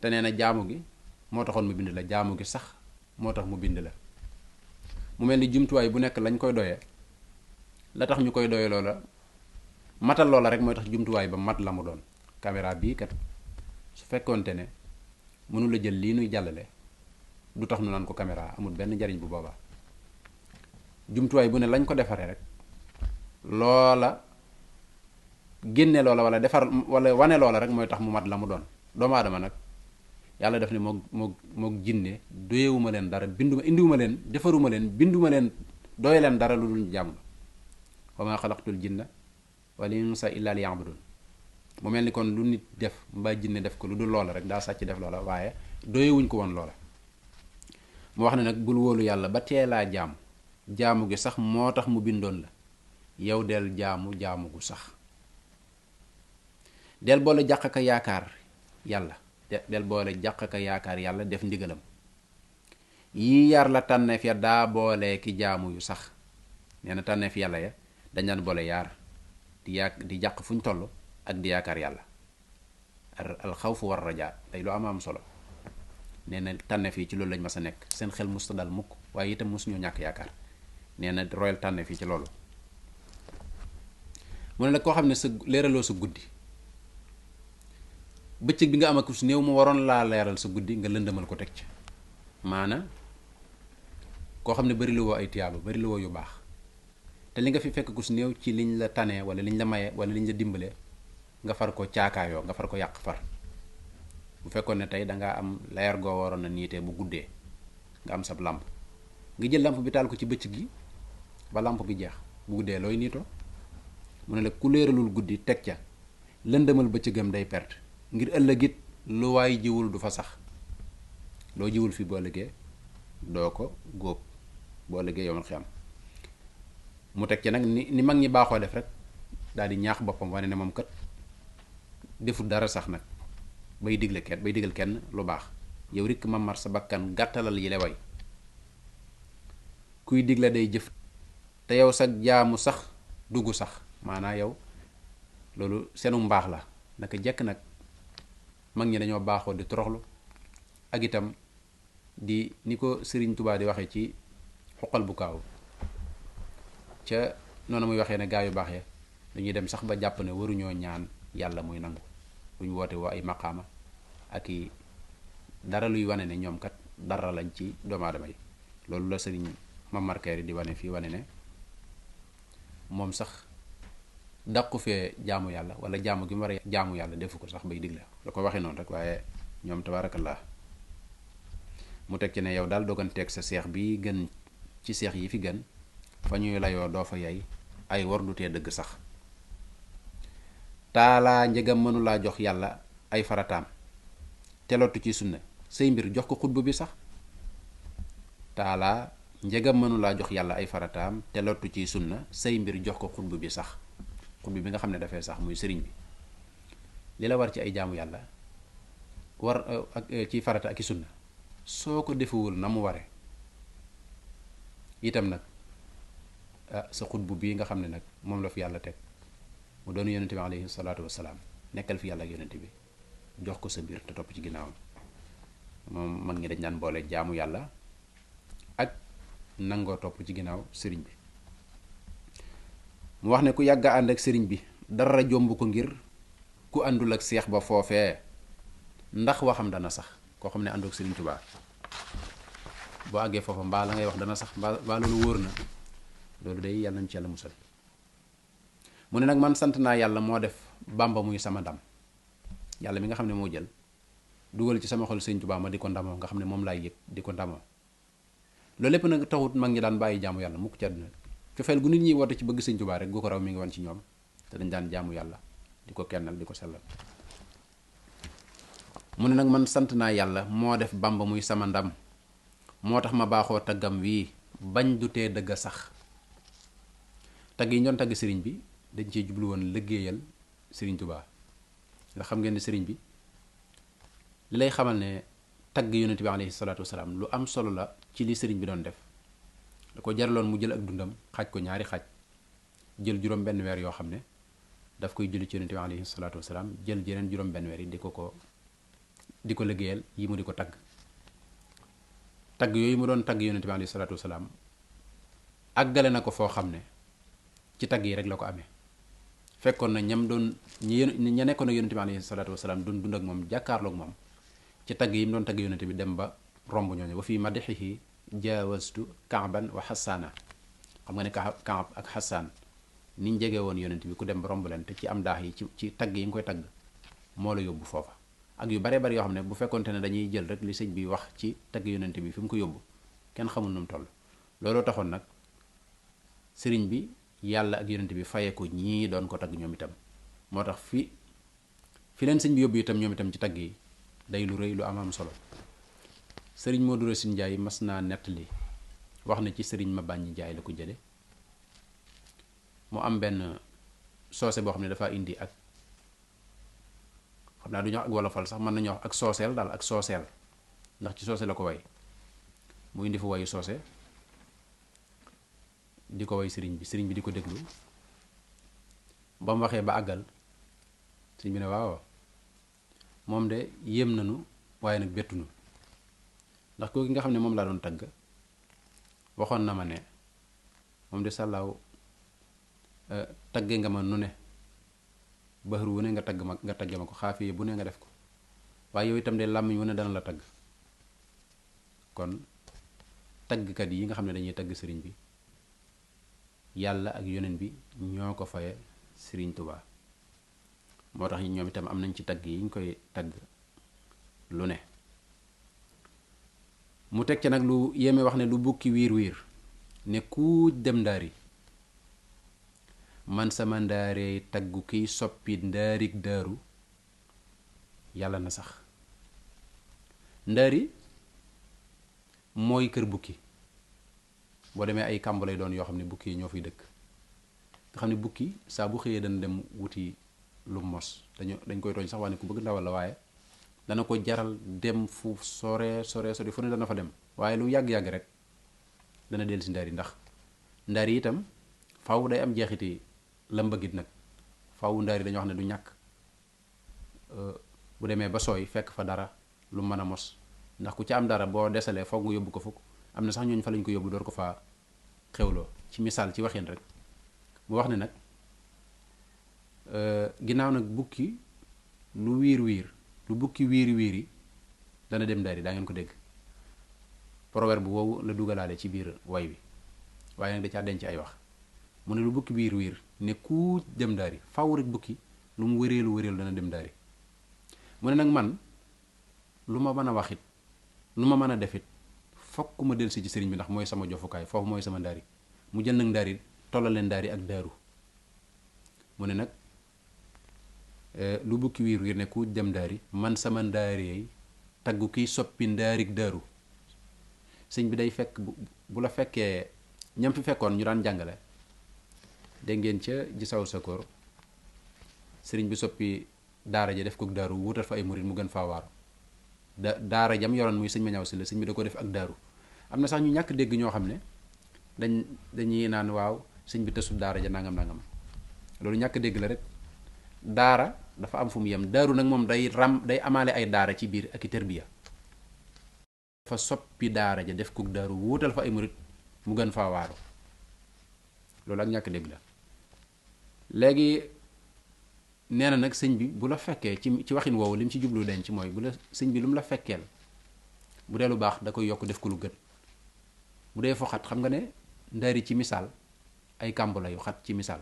te nee na jaamu gi moo taxoon mu bind la jaamu gi sax moo tax mu bind la mu mel ni jumtuwaay bu nekk lañ koy doyee la tax ñu koy doyee loola matal loola rek mooy tax jumtuwaay ba mat la mu doon caméra bii kat su fekkoonte ne mënu la jël lii nuy jàllale du tax nu naan ko caméra amul benn njariñ bu boobaa jumtuwaay bu ne lañ ko defaree rek loola génne loola wala defar wala wane loola rek mooy tax mu mat la mu doon doomu aadama nag yàlla def ne moog jinne doyewuma leen dara indiwuma leen defaruma leen binduma leen doye leen dara lu dul jàmm wa maa xalaqtul jinna wal insa illa liya'budun mu mel ni kon lu nit def mbaa jinne def ko lu dul loola rek daa sàcc def loola waaye doyewuñ ko woon loola mu wax ne nag bul wóolu yàlla ba teelaa jaamu gi sax moo tax mu bindoon la yow del jaamu gu sax del boole jàq ka yaakaar yàlla del boole jàq ka yaakaar yàlla def ndigalam yii yar la tànneef ya daa boole ki jaamu yu sax nee na tànneef yàlla ya dañ daan boole yaar di jàq fu ñu toll ak di yaakaar yàlla alxawfu war rajaa day lu am solo nee na tànneef yi ci loolu lañ mas a nekk seen xel musta dal mukk waaye itam mosuñoo ñàkk yaakaar nee na royal tànneef yi ci loolu mu ne nag koo xam ne sa leeraloo sa guddi bëccëg bi nga am ak su néew mu waroon laa leeral sa guddi nga lëndëmal ko teg ci maana koo xam ne bari la woo ay tiyaaba bari la woo yu baax te li nga fi fekk ku su néew ci liñ la tanee wala liñ la maye wala liñ la dimbalee nga far ko caakaayoo nga far ko yàq far bu fekkoon ne tey dangaa am leer goo waroon na niitee bu guddee nga am sab làmp nga jël làmp bi taal ko ci bëccëg gi ba làmp bi jeex bu guddee looy niitoo mu ne la ku leeralul guddi teg ca lëndëmal bëccëgam day perte ngir ëllëgit lu waay jiwul du fa sax loo jiwul fi boo ëllëgee doo ko góob boo ëllëgee yomal xiyam mu teg ci nag ni mag ñi baaxoo def rek daal di ñaax boppam wane ne moom kat deful dara sax nag bay digal kenn lu baax yow rikk ma mar sa bakkan gàttalal yi le way kuy digle day jëf te yow sa jaamu sax dugg sax maanaa yow loolu seenu mbaax la naka jekk nag mag ñi dañoo baaxoo di toroxlu ak itam di ni ko Sëriñ Tubaa di waxee ci xuqal bu kaaw ca noonu muy waxee ne gaa yu baax ya dañuy dem sax ba jàpp ne waruñoo ñaan yàlla muy nangu duñ woote woo ay maqaama ak i dara luy wane ne ñoom kat dara lañ ci doomu aadama yi loolu la sëriñ Mamar Kayre di wane fii wane ne moom sax dàqu fee jaamu yàlla wala jaamu gi mu war a jaamu yàlla defu ko sax bay digle la ko waxee noonu rek waaye ñoom tabaarakallah mu teg ci ne yow daal doganteeg sa seex bi gën ci seex yi fi gën fa ñuy layoo doo fa yay ay war du tee dëgg sax taalaa njëgam mënulaa jox yàlla ay farataam te lottu ci sunna say mbir jox ko xutbu bi sax taalaa njëgam mënulaa jox yàlla ay farataam te lottu ci sunna say mbir jox ko xutbu bi sax xutbu bi nga xam ne dafay sax muy sëriñ bi li la war ci ay jaamu yàlla war ak ci farata ak i sunna soo ko defewul na mu ware itam nag sa xutbu bii nga xam ne nag moom la fi yàlla teg mu doon yonente bi alayhi salaatu wasalaam nekkal fi yàlla ak yonente bi jox ko sa mbir te topp ci ginnaawam moom mag ñi dañ daan boole jaamu yàlla ak nangoo topp ci ginnaaw sëriñ bi mu wax ne ku yàgg a ànd ak sëriñ bi dara jomb ko ngir ku àndul ak seex ba foofee ndax waxam dana sax koo xam ne àndoo ak sëriñ Tuubaa boo àggee foofa mbaa la ngay wax dana sax mbaa loolu wóor na loolu day yàlla nañ ci yàlla musal mu ne nag man sant naa yàlla moo def Bàmba muy sama ndam yàlla mi nga xam ne moo jël dugal ci sama xol sëriñ Tuubaa ma di ko ndamoo nga xam ne moom laay yëg di ko ndamoo loolu lépp nag taxut mag ñi daan bàyyi jaamu yàlla mukk ci àdduna cofeel gu nit ñi woote ci bëgg sëriñ Tuubaa rek gu ko raw mi ngi wan ci ñoom te dañ daan jaamu yàlla di ko kennal di ko sellal mu ne nag man sant naa yàlla moo def Bàmba muy sama ndam moo tax ma baaxoo taggam wii bañ du tee dëgg a sax tagg yi ñu doon tagg sëriñ bi dañ cee jublu woon liggéeyal sëriñ Tuubaa nga xam ngeen ne sëriñ bi li lay xamal ne tagg yonent bi alayhi salaatu wasalaam lu am solo la ci li sëriñ bi doon def da ko jaraloon mu jël ak dundam xaaj ko ñaari xaaj jël juróom benn weer yoo xam ne daf koy julli ci yonent bi alayhi salaatu wasalaam jël jeneen juróom benn weer yi di ko liggéeyal yi mu di ko tagg tagg yooyu mu doon tagg yonent bi alayhi salaatu wasalaam àggale na ko foo xam ne ci tagg yi rek la ko amee fekkoon na ñam doon ña nekkoon ak yonent bi alayhi salaatu wasalaam doon dund ak moom jàkkaarloog moom ci tagg yi mu doon tagg yonent bi dem ba romb ñooñu wa fii madixihi jaawastu kaaban wa xasaana xam nga ne kaab ak xasaan niñ jege woon yonent bi ku dem ba romb leen te ci am daax yi ci tagg yi nga koy tagg moo la yóbbu foofa ak yu bare bari yoo xam ne bu fekkonte ne dañuy jël rek li sëñ bi wax ci tagg yonent bi fi mu ko yóbbu kenn xamul nu mu toll looloo taxoon nag sëriñ bi yàlla ak yonent bi faye ko ñii doon ko tagg ñoom itam moo tax fi leen sëñ bi yóbbu itam ñoom itam ci tagg yi day lu rëy lu am solo sëriñ Modou Racine Ndiaye mas naa nettali wax na ci sëriñ Mabàññi Njaay la ko jële mu am benn soose boo xam ne dafa indi ak xam naa du ñu wax ak wolofal sax mën nañu wax ak sooseel daal ak sooseel ndax ci soose la ko way mu indi fa wayu soose di ko way sëriñ bi di ko déglu ba mu waxee ba àggal sëriñ bi ne waaw moom de yéem nanu waaye nag bettunu ndax kooku nga xam ne moom laa doon tagg waxoon na ma ne moom de sàllaaw tagge nga ma nu ne baxru wu ne nga tagge ma ko xaafiye bu ne nga def ko waaye yow itam de làmmiñ wu ne dana la tagg kon taggkat yi nga xam ne dañuy tagg sëriñ bi yàlla ak yonent bi ñoo ko faye sëriñ Tuubaa moo tax ñoom itam am nañ ci tagg yi ñu koy tagg lu ne mu teg ca nag lu yéeme wax ne lu bukki wiir wiir ne ku dem ndaari man sama ndaaree taggu kiy soppi ndaarig daaru yàlla na sax ndaari mooy kër bukki boo demee ay kàmb lay doon yoo xam ne bukki yi ñoo fiy dëkk nga xam ne bukki saa bu xëyee dana dem wuti lu mos dañ koy tooñ sax wax ne ku bëgg ndawal la waaye dana ko jaral dem fu sore fu ne dana fa dem waaye lu yàgg-yàgg rek dana dellu si ndaari ndax ndaari itam faw day am jeexiti la mbëggit nag faw ndaari dañoo wax ne du ñàkk bu demee ba sooy fekk fa dara lu mën a mos ndax ku ci am dara boo desalee foog nga yóbbu ko fukk am na sax ñooñu fa lañ ko yóbbu door ko faa xewloo ci misaal ci waxin rek mu wax ne nag ginnaaw nag bukki lu bukki wiiri dana dem ndaari daa ngeen ko dégg proverbe boobu la dugalaale ci biir way wi waaye nag da caa denc ay wax mu ne lu bukki wiir ne ku dem ndaari faw rek bukki lu mu wëreelu dana dem ndaari mu ne nag man lu ma mën a waxit lu ma mën a defit fokk ma dellusi ci sëriñ bi ndax mooy sama jofukaay foofu mooy sama ndaari mu jël nag ndaari tollal leen ndaari ak daaru mu ne nag lu bukki wiir wiir ne ku dem ndaari man sama ndaari taggu kiy soppi ndaarik daaru sëñ bi day fekk bu la fekkee ñam fi fekkoon ñu daan jàngale dégg ngeen ca gisaw sa koor sëriñ bi soppi daara ja def ko daaru wutal fa ay murit mu gën faa waaru daara jam yoroon muy sëñ ma ñaw si la sëñ bi da ko def ak daaru am na sax ñu ñàkk dégg ñoo xam ne dañuy naan waaw sëñ bi tësub daara ja nangam nangam loolu ñàkk dégg la rek daara dafa am fu mu yem daaru nag moom day amaale ay daara ci biir ak i tërbiya dafa soppi daara ja def ko daaru wuutal fa ay murit mu gën faa waaru loolu ak ñàkk dégg la léegi nee na nag sëñ bi bu la fekkee ci waxin woowu li mu ci jublu denc mooy bu la sëñ bi lu mu la fekkeel bu dee lu baax da koy yokk def ko lu gën bu dee fo xat xam nga ne ndaari ci misaal ay kàmb la yu xat ci misaal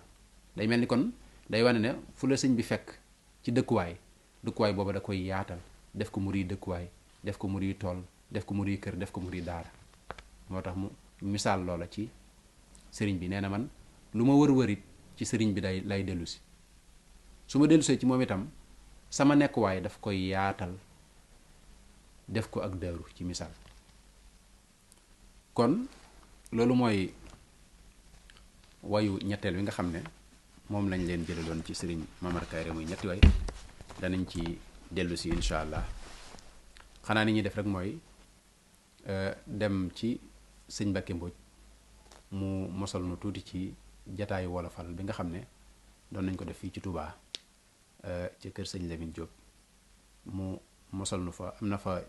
day mel ni kon day wane ne fu la sëñ bi fekk ci dëkkuwaay booba da koy yaatal def ko muri dëkkuwaay def ko muri tool def ko muri kër def ko muri daara moo tax mu misaal loola ci sëriñ bi nee na man lu ma wër-wërit ci sëriñ bi lay dellu si su ma dellusee ci moom itam sama nekkuwaay daf koy yaatal def ko ak daaru ci misaal kon loolu mooy wayu ñetteel wi nga xam ne moom lañ leen jëlaloon ci sëriñ Mamar Kayre muy ñetti way danañ ci dellu si incha allah xanaa ni ñuy def rek mooy dem ci sëñ Mbàkke Mbooj mu mosal nu tuuti ci jataayu wolofal bi nga xam ne doon nañ ko def fii ci Touba ci kër sëñ Lamine Diop mu mosal nu fa am na fa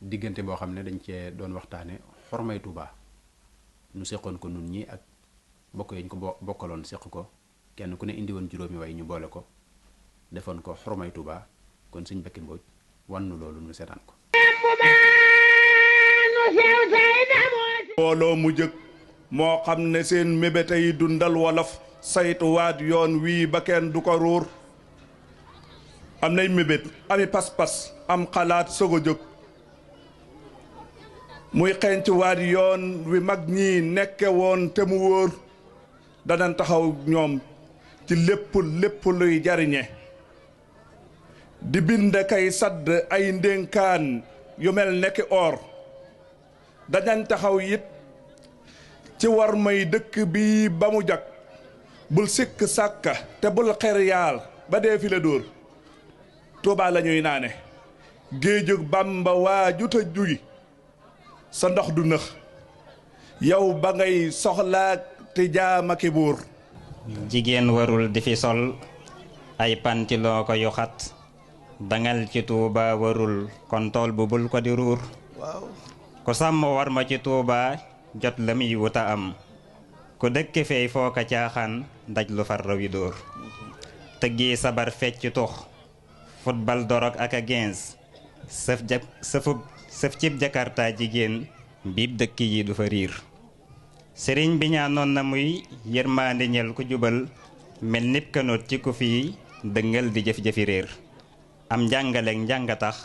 diggante boo xam ne dañ cee doon waxtaane xormay Touba nu seqoon ko nun ñi ak bokk yañ ko bokkaloon seq ko kenn ku ne indi woon juróomi way ñu boole ko defoon ko xormay Touba kon sëñ Mbàkke Mbooj wannu loolu nu seetaan ko mbooloo mu jëkk moo xam ne seen mébéte yi dundal wolof saytuwaat yoon wii ba kenn du ko ruur am nay mébét ami pas-pas am xalaat soog a jóg muy xencuwaat yoon wi mag ñi nekke woon te mu wóor danañ taxaw ñoom ci lépp luy jariñe di bind kay sadd ay ndénkaan yu mel nekki or danañ taxaw it ci war may dëkk bi ba mu jag bul sikk sàkka te bul xer yaal ba dee fi la dóor Tuubaa la ñuy naane géejug Bàmba waa juta jugi sa ndox du nëx yow ba ngay soxlaak te jaamaki buur jigéen warul di fi sol ay pantiloo ko yu xat dangal ci Tuubaa warul kon tool bu bul ko di ruur ku sàmm war ma ci Tuubaa jot la muy wuta am ku dëkk fey foo ka caaxaan daj lu far rawi dóor tëggi sabar fecc tux football dorog ak a gens sëf cib jakarta jigéen biib dëkk yi du fa riir sëriñ bi ñaanoon na muy yërmaande ñel ku jubal mel nit kanoot ci ku fii dëngal di jëf-jëfi réer am njàngaleek njàngatax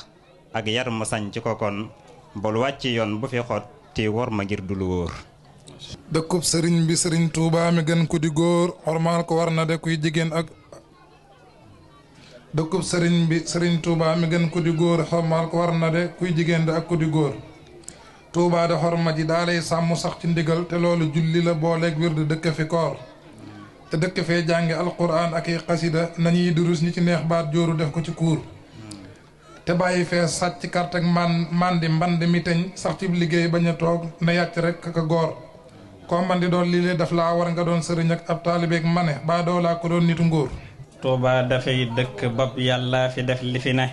ak yar mu sañ ci ko kon bul wàcc yoon bu fi xot te wor ma ngir du lu wóor dëkkub sëriñ bi sëriñ Tuubaa mi gën ku di góor xormaal ko war na de kuy jigéen ak dëkkub sëriñ bi sëriñ Tuubaa mi gën ku di góor xormaal ko war na de kuy jigéen ak ku di góor Tuubaa de xorma ji daa lay sàmm sax ci ndigal te loolu julli la booleeg wir di dëkk fi koor te dëkk fee jàngi alquran ak i xasida nañuy durus ñi ci neex baat jooru def ko ci kuur te bàyyi fee sàcc kart ak mandi mband mi teñ sax ci liggéey bañ a toog na yàcc rek ak a góor koo man di doon lii lee daf laa war nga doon sëriñ ak ab taalibeeg mane baa doo laa ko doon nitu ngóor Tuubaa dafay dëkk bopp yàlla fi def li fi ne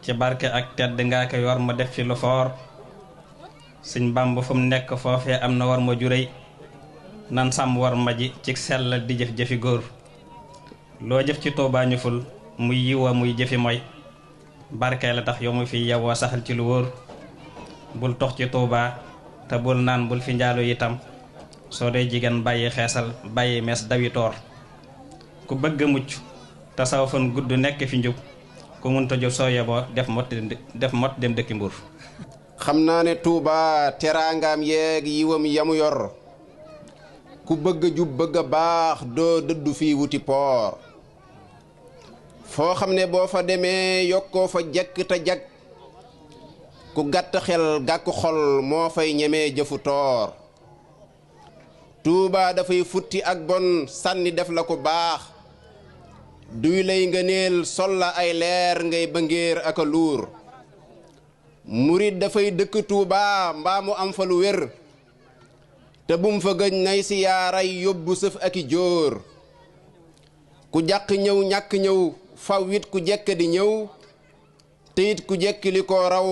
ci barke ak tedd ngaa ko yor mu def fi lu foor Sëñ Bàmba fu mu nekk foofee am na war ma juréy nan sàmm war ma ji ci sell di jëf-jëfi góor loo jëf ci Tuubaa ñu ful muy yiwa muy jëfi mooy barke la tax yow mu fi yewoo saxal ci lu wóor bul tox ci Tuubaa te bul naan bul fi njaalu itam soo dee jigéen bàyyi xeesal bàyyi mees dawi toor ku bëgg a mucc te saw fan gudd nekk fi njub ku munta jub soo yeboo def mot dem dëkki Mbuur xam naa ne Touba teraangaam yeeg yiwam yamu yor ku bëgg a jub bëgg a baax doo dëddu fii wuti poor foo xam ne boo fa demee yokkoo fa jekk te jag ku gàtt xel gàkk xol moo fay ñemee jëfu toor Tuuba dafay futti ak bon sànni def la ko baax duy lay ngëneel sol la ay leer ngay bëngéer ak a luur murit dafay dëkk Tuuba mbaa mu am fa lu wér te bum fa gëj nay si yaaray yóbbu sëf ak i jóor ku jàq ñëw ñàkk ñëw faw it ku jekk di ñëw te it ku jekk li ko raw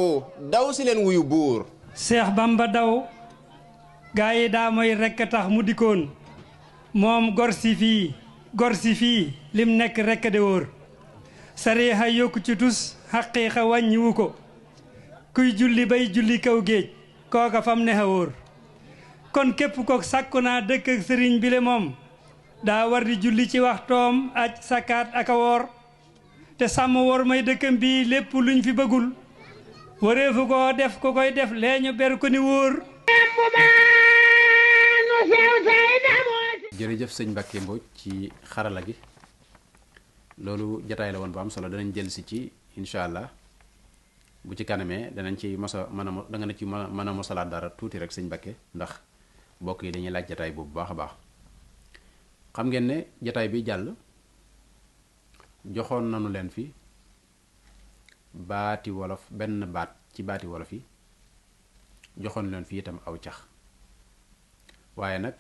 daw si leen wuyu buur Seex Bamba daw gaa yi daa mooy rekk tax mu dikkoon moom gor si fii lim nekk rekk de wóor sariixa yokku ci tus xaqiiqa wàññiwu ko kuy julli bay julli kaw géej kooka fam ne xa wóor kon képp ko sàkku naa dëkk ak sëriñ bi le moom daa war di julli ci waxtoom aj sakkaat ak a woor te sàmm wor may dëkkam bi lépp luñ fi bëggul wareefu ko def ko koy def leeñu ber ko ni wóor jërëjëf sëñ Mbàkke Mbooj ci xarala gi loolu jataay la woon bu am solo danañ jël si ci incha allah bu ci kanamee danañ ci mosa mën a da nga na ci mën a mosalaat dara tuuti rek sëñ Mbàkke ndax mbokk yi dañuy laaj jataay boobu baax a baax xam ngeen ne jataay bi jàll joxoon nanu leen fi baati wolof benn baat ci baati wolof yi joxoon leen fi itam aw cax waaye nag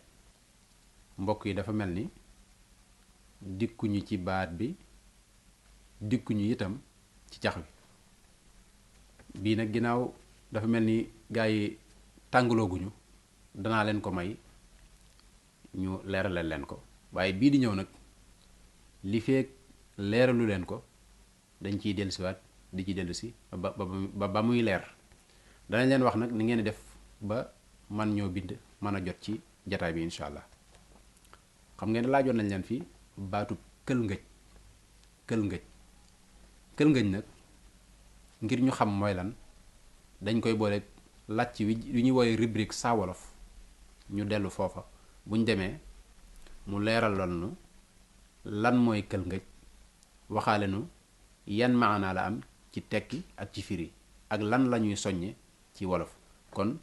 mbokk yi dafa mel ni dikkuñu ci baat bi dikkuñu itam ci cax bi bii nag ginnaaw dafa mel ni gaa yi tàngalooguñu danaa leen ko may ñu leeralal leen ko waaye bii di ñëw nag li feek leeralu leen ko dañ ciy dellusiwaat di ci dellusi ba muy leer danañ leen wax nag ni ngeen di def ba man ñoo bind mën a jot ci jataay bi incha allah xam ngeen laajoon nañ leen fi baatu kël ngëj nag ngir ñu xam mooy lan dañ koy boole làcc wi ñuy woowee rubrique Saa Wolof ñu dellu foofa buñ demee mu leeral nu lan mooy kël ngëj waxaale nu yan maanaa la am ci tekki ak ci firi ak lan la ñuy soññe ci wolof kon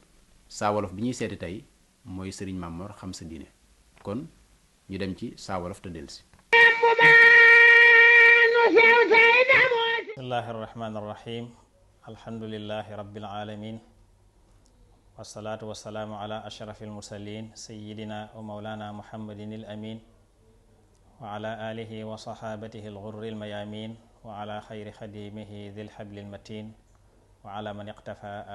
Saa Wolof bi ñuy seeti tey mooy sëriñ Mamor Xam Sa Diine kon ñu dem ci Saa Wolof te dellusi. bismillahi irrahmani irrahim alhamdulilahi rabbil alamin wasalaatu wasalaamu ala ashrafi almursalin sayidina wa maulana muhammadin al amin wa ala alihi wa sahabatihi alghurri almayamin wa ala xayri xadimihi dil habli almatin wa ala man iqtafa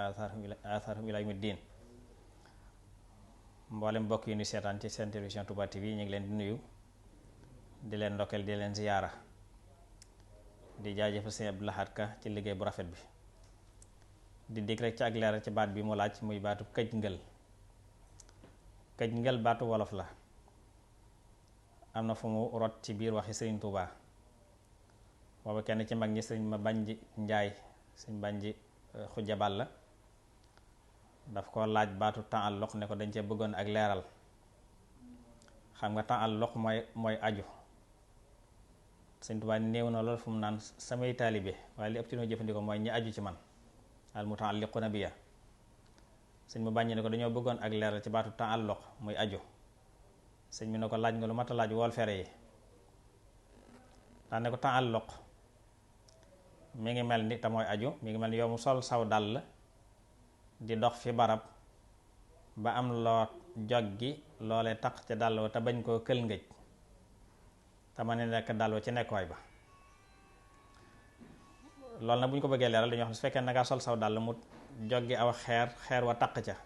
atharhum ila yawmi ddin mboolem mbokk yi ñu seetaan ci seen télévision Touba TV ñu ngi leen di nuyu di leen ndokkeel di leen ziyaara di jaajëfal sëñ Abdou Lahad Ka ci liggéey bu rafet bi di dikk rek ci ak leeral ci baat bi mu laaj muy baatu këj ngël baatu wolof la am na fu mu rot ci biir waxi sëriñ Touba booba kenn ci mag ñi sëriñ ma Banji Njaay sëriñ Banji Xujja Balla daf ko laaj baatu ta'alluq ne ko dañ cee bëggoon ak leeral xam nga ta'alluq mooy aju sëñ Tuubaa néew na lool fu mu naan samay taalibe waaye li ëpp ci noo jëfandikoo mooy ñi aju ci man al muta'alliquna biya sëñ mu bàññi ne ko dañoo bëggoon ak leeral ci baatu ta'alluq muy aju sëñ mi ne ko laaj nga lu mat a laaj wool fere yi daan ne ko ta'alluq mi ngi mel ni te mooy aju mi ngi mel ni yow mu sol saw dàll di dox fi barab ba am loo jog gi loolee taq ca dàll wa te bañ koo kël ngëj te ma ne nekk dàll wa ci nekkuwaay ba loolu nag bu ñu ko bëggee leeral dañuy wax ne su fekkee na nga sol saw dàll mu joggi aw xeer wa taq ca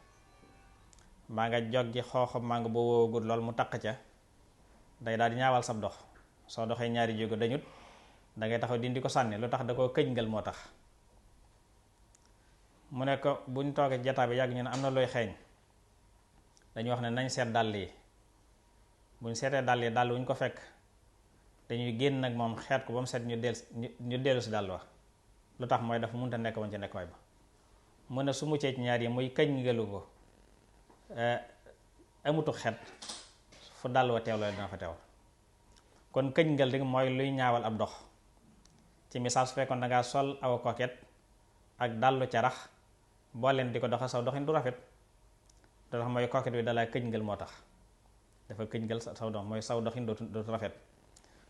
maa nga joggi xooxam maa nga boo wóogut lool mu taq ca day daal di ñaawal sab dox soo doxee ñaari jógo dañut dangay taxaw dindi ko sànni lu tax da koo këj ngël moo tax mu ne ko buñ toogee jataa bi yàgg ñu ne am na looy xeeñ dañuy wax ne nañ seet dàll yi buñ seetee dàll yi dàll wuñ ko fekk dañuy génn nag moom xeet ko ba mu set ñu dellu si dàll wax lu tax mooy dafa mënta nekk woon ci nekkuwaay ba mu ne su muccee ci ñaar yi muy këj ngelu ko amutu xet fu dàll wa teew la dina fa teew. kon këñngal rek mooy luy ñaawal ab dox. ci misaal su fekkoon da ngaa sol aw koket ak dàllu carax boo leen di ko doxa saw doxin du rafet. da tax mooy koket bi dalaa këñngal moo tax dafa këñngal saw dox mooy saw doxin dootu rafet.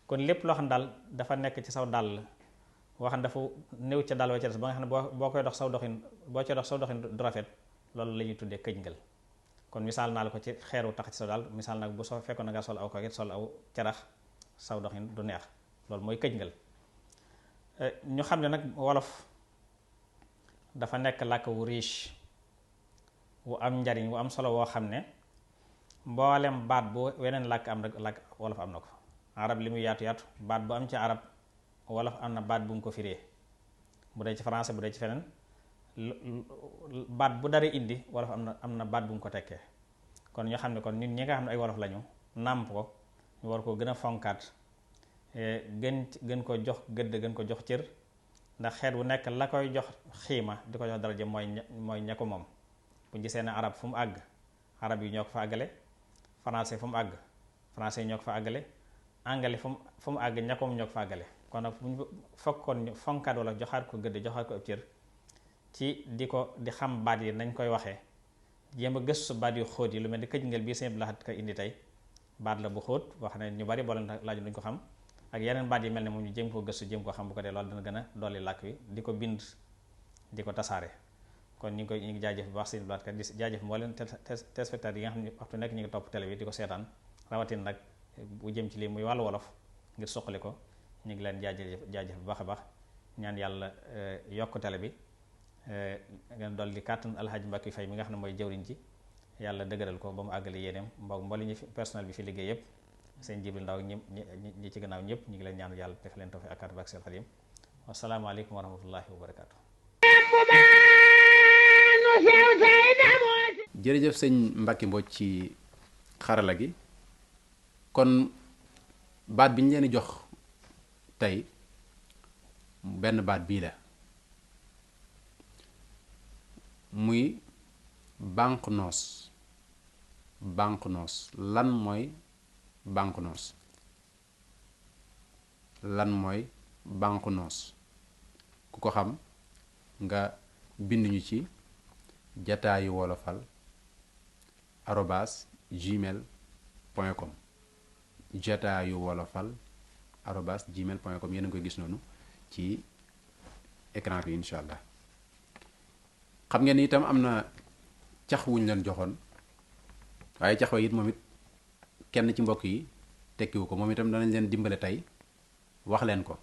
kon lépp loo xam ne daal dafa nekk ci saw dàll boo xam ne dafa néew ca dàll wa ca des ba nga xam ne boo koy dox saw doxin boo ca dox saw doxin du rafet loolu la ñuy tuddee këñngal. kon misaal naa la ko ci xeeru tax ci saw daal misaal nag bu soo fekkoon na nga sol aw koket sol aw carax saw doxin du neex loolu mooy këñngal. ñu xam ne nag wolof dafa nekk làkk wu riche wu am njariñ wu am solo woo xam ne mboolem baat bu weneen làkk am rek làkk wolof am na ko. arab li muy yaatu yaatu baat bu am ci arab wolof am na baat bu mu ko firee bu dee ci français bu dee ci feneen baat bu dara indi wolof am na baat bu mu ko tekkee. kon ñu xam ne kon nit ñi nga xam ne ay wolof lañu nàmp ko ñu war koo gën a fonkaat gën ko jox gëdd gën ko jox cër ndax xeet wu nekk la koy jox xiima di ko jox daraja mooy ña ko moom. bu gisee ne arab fu mu àgg arab yi ñoo ko fa àggale français fu mu àgg français yi ñoo ko fa àggale anglais fu mu àgg ña ko moom ñoo ko fa àggale. kon nag bu ñu fokkoon fonkaat wala joxaat ko gëdd joxaat ko ab cër ci di xam baat yi nañ koy waxee jéem a gëstu baat yu xóot yi lu mel ni këñngal bii sëñ bi laxat ko indi tey baat la bu xóot wax ne ñu bari boo leen laaju duñ ko xam ak yeneen baat yi mel ne moom ñu jéem koo gëstu jéem koo xam bu ko dee loolu dana gën a dolli làkk wi di ko bind di ko tasaare. kon ñu ngi jaajëf bu baax sëñ Blaat kat di jaajëf mbooleen téléspectateurs yi nga xam ne waxtu nekk ñu ngi topp télé bi di ko seetaan rawatin nag bu jëm ci lii muy wàllu wolof ngir suqali ko ñu ngi leen jaajëf bu baax a baax ñaan yàlla yokk télé bi ngeen dolli kàttan Alxaaji Mbàkke Fay mi nga xam ne mooy jëwriñ ci yàlla dëgëral ko ba mu àggale yéeneem mbooli ñu personnel bi fi liggéey yépp sëñ Jibril Ndaw ñi ci gannaaw ñëpp ñu ngi leen ñaan yàlla def leen tawfiq ak barke Seex Xaadim wasalaamaaleykum wa rahmatullahi wa barakaatu. jërëjëf sëñ Mbacke Mbodj ci xarala gi kon baat bi ñu leen di jox tey benn baat bii la muy banqnoos. banqnoos lan mooy banqnoos lan mooy banqnoos ku ko xam nga bind ñu ci jataayu wolofal @gmail.com jataayu wolofal @gmail.com yéen a ngi koy gis noonu ci écran bi incha allah. xam ngeen ni itam am na cax wuñ leen joxoon waaye cax wa it moom it kenn ci mbokk yi tekkiwu ko moom itam danañ leen dimbale tey wax leen ko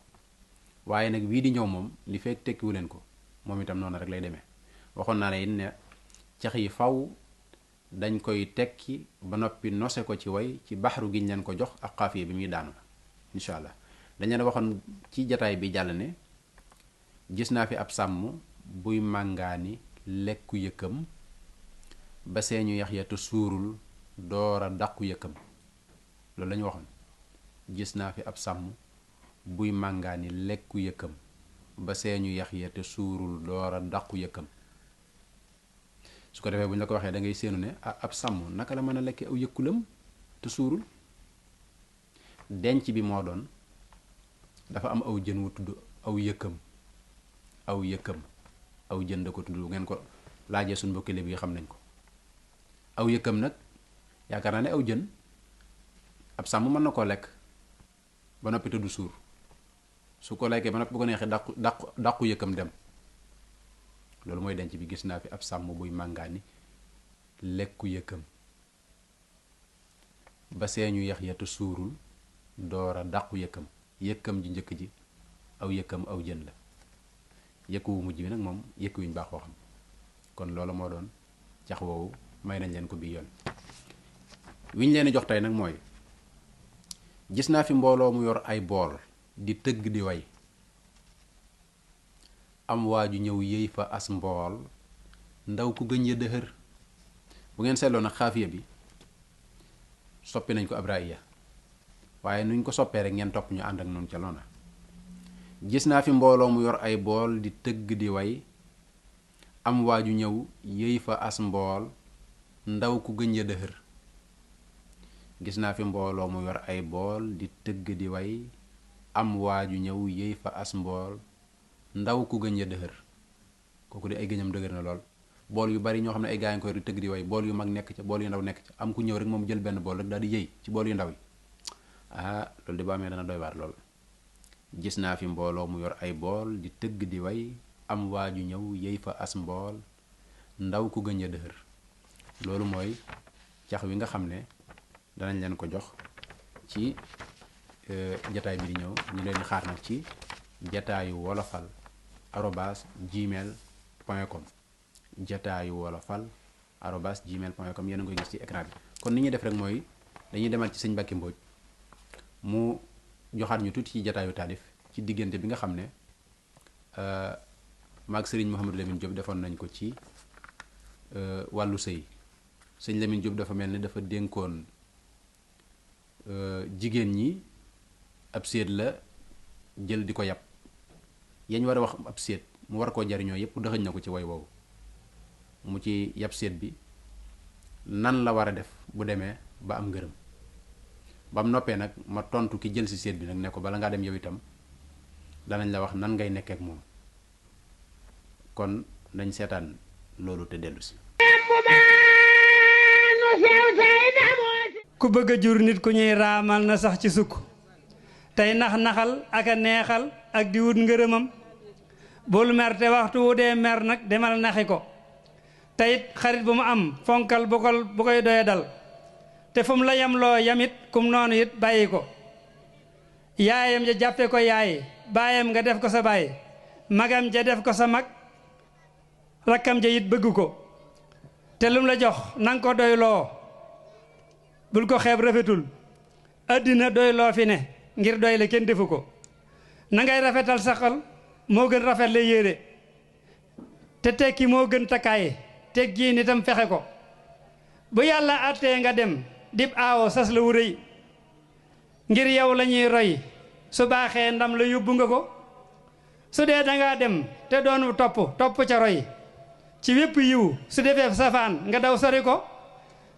waaye nag wii di ñëw moom li fekk tekkiwu leen ko moom itam noonu rek lay demee. waxoon naa leen ne cax yi faw dañ koy tekki ba noppi nose ko ci way ci baxaru giñ leen ko jox ak xaafiya bi muy daanu incha allah. dañ leen waxoon ci jataay bi jàll ne gis naa fi ab sàmm buy màngaani lekku yëkkam ba seeñu yax ya te suurul doora dàqu yëkkam loolu la ñu waxoon. gis naa fi ab sàmm buy màngaani lekku yëkkam ba seeñu yax ya te suurul doora dàqu yëkkam. su ko defee bu ñu la ko waxee da ngay séenu ne ab sàmm naka la mën a lekkee aw yëkkulam te suurul. denc bi moo doon dafa am aw jën wu tudd aw yëkkam aw jën da ko tudd ngeen ko laajee suñu mbokki léeb yi xam nañ ko. aw yëkkam nag yaakaar naa ne aw jën ab sàmm mën na koo lekk ba noppi te du suur su ko lekkee ba noppi bu ko neexee dàqu yëkkam dem. loolu mooy denc bi gis naa fi ab sàmm buy màngaani lekku yëkkam ba seeñu yax ya te suurul doora dàqu yëkkam. yëkkam ji njëkk ji aw yëkkam aw jën la yëkk wu mujj bi nag moom yëkk yu ñu baaxoo xam. kon loolu moo doon cax woowu may nañ leen ko bii yoon. wi ñu leen jox tey nag mooy gis naa fi mbooloo mu yor ay bool di tëgg di way am waaju ñëw yëy fa as mbool ndaw ku gëñ ya dëhër. bu ngeen seetloo nag xaafiya bi soppi nañ ko abraiya waaye nuñ ko soppee rek ngeen topp ñu ànd ak noonu ca loona. gis naa fi mbooloo mu yor ay bool di tëgg di way am waaju ñëw yëy fa as mbool ndaw ku gëñ ya dëhër. gis naa fi mbooloo mu yor ay bool di tëgg di way am waaju ñëw yéey fa as mbool ndaw ku gëñ ya dëhër. kooku di ay gëñam dëgër na lool. bool yu bari ñoo xam ne ay gaa yi ko yor di tëgg di way bool yu mag nekk ca bool yu ndaw nekk ca am ku ñëw rek moom jël benn bool rek daal di yéey ci bool yu ndaw yi. loolu di ba amee dana doy waar lool. gis naa fi mbooloo mu yor ay bool di tëgg di way am waaju ñëw yéey fa as mbool ndaw ku gëñ ya dëhër. loolu mooy cax wi nga xam ne danañ leen ko jox ci jataay bi di ñëw. ñu leen xaar nag ci jataayu wolofal @gmail.com jataayu wolofal @gmail.com yéen a ngi koy gis ci écran bi. kon ni ñuy def rek mooy dañuy demaat ci sëñ Mbàkke Mbooj mu joxaat ñu tuuti ci jataayu taalif ci diggante bi nga xam ne maag sëriñ Mouhamadou Lamine Diop defoon nañ ko ci wàllu sëy. sëñ Lamine Diop dafa mel ni dafa dénkoon jigéen ñi ab séet la jël di ko yàpp yañ war a wax ab séet mu war koo jariñoo yépp dëxëñ na ko ci way woowu mu ci yàpp séet bi nan la war a def bu demee ba am ngërëm. ba mu noppee nag ma tontu ki jël si séet bi nag ne ko bala ngaa dem yow itam danañ la wax nan ngay nekkee ak moom. kon nañ seetaan loolu te dellu si. ku bëgg a jur nit ku ñuy raamal na sax ci sukk tey nax-naxal ak a neexal ak di wut ngërëmam. bul mer te waxtu wu dee mer nag demal naxi ko teyit xarit bu mu am fonkal bu koy doye dal te fu mu la yam loo yamit kum noonu it bàyyi ko. yaayam ja jàppe ko yaay baayam nga def ko sa baay magam ja def ko sa mag rakkam ja it bëgg ko te lum la jox nanga ko doy loo bul ko xeeb rafetul àddina doy loo fi ne ngir doy le kenn defu ko. na ngay rafetal sa xol moo gën rafet la yére te tekki moo gën takkaay teg gii nitam fexe ko. bu yàlla àttee nga dem dib aawo sas la wu rëy ngir yow la ñuy roy su baaxee ndam la yóbbu nga ko. su dee dangaa dem te doonu topp ca roy ci wépp yiw su defee safaan nga daw sori ko.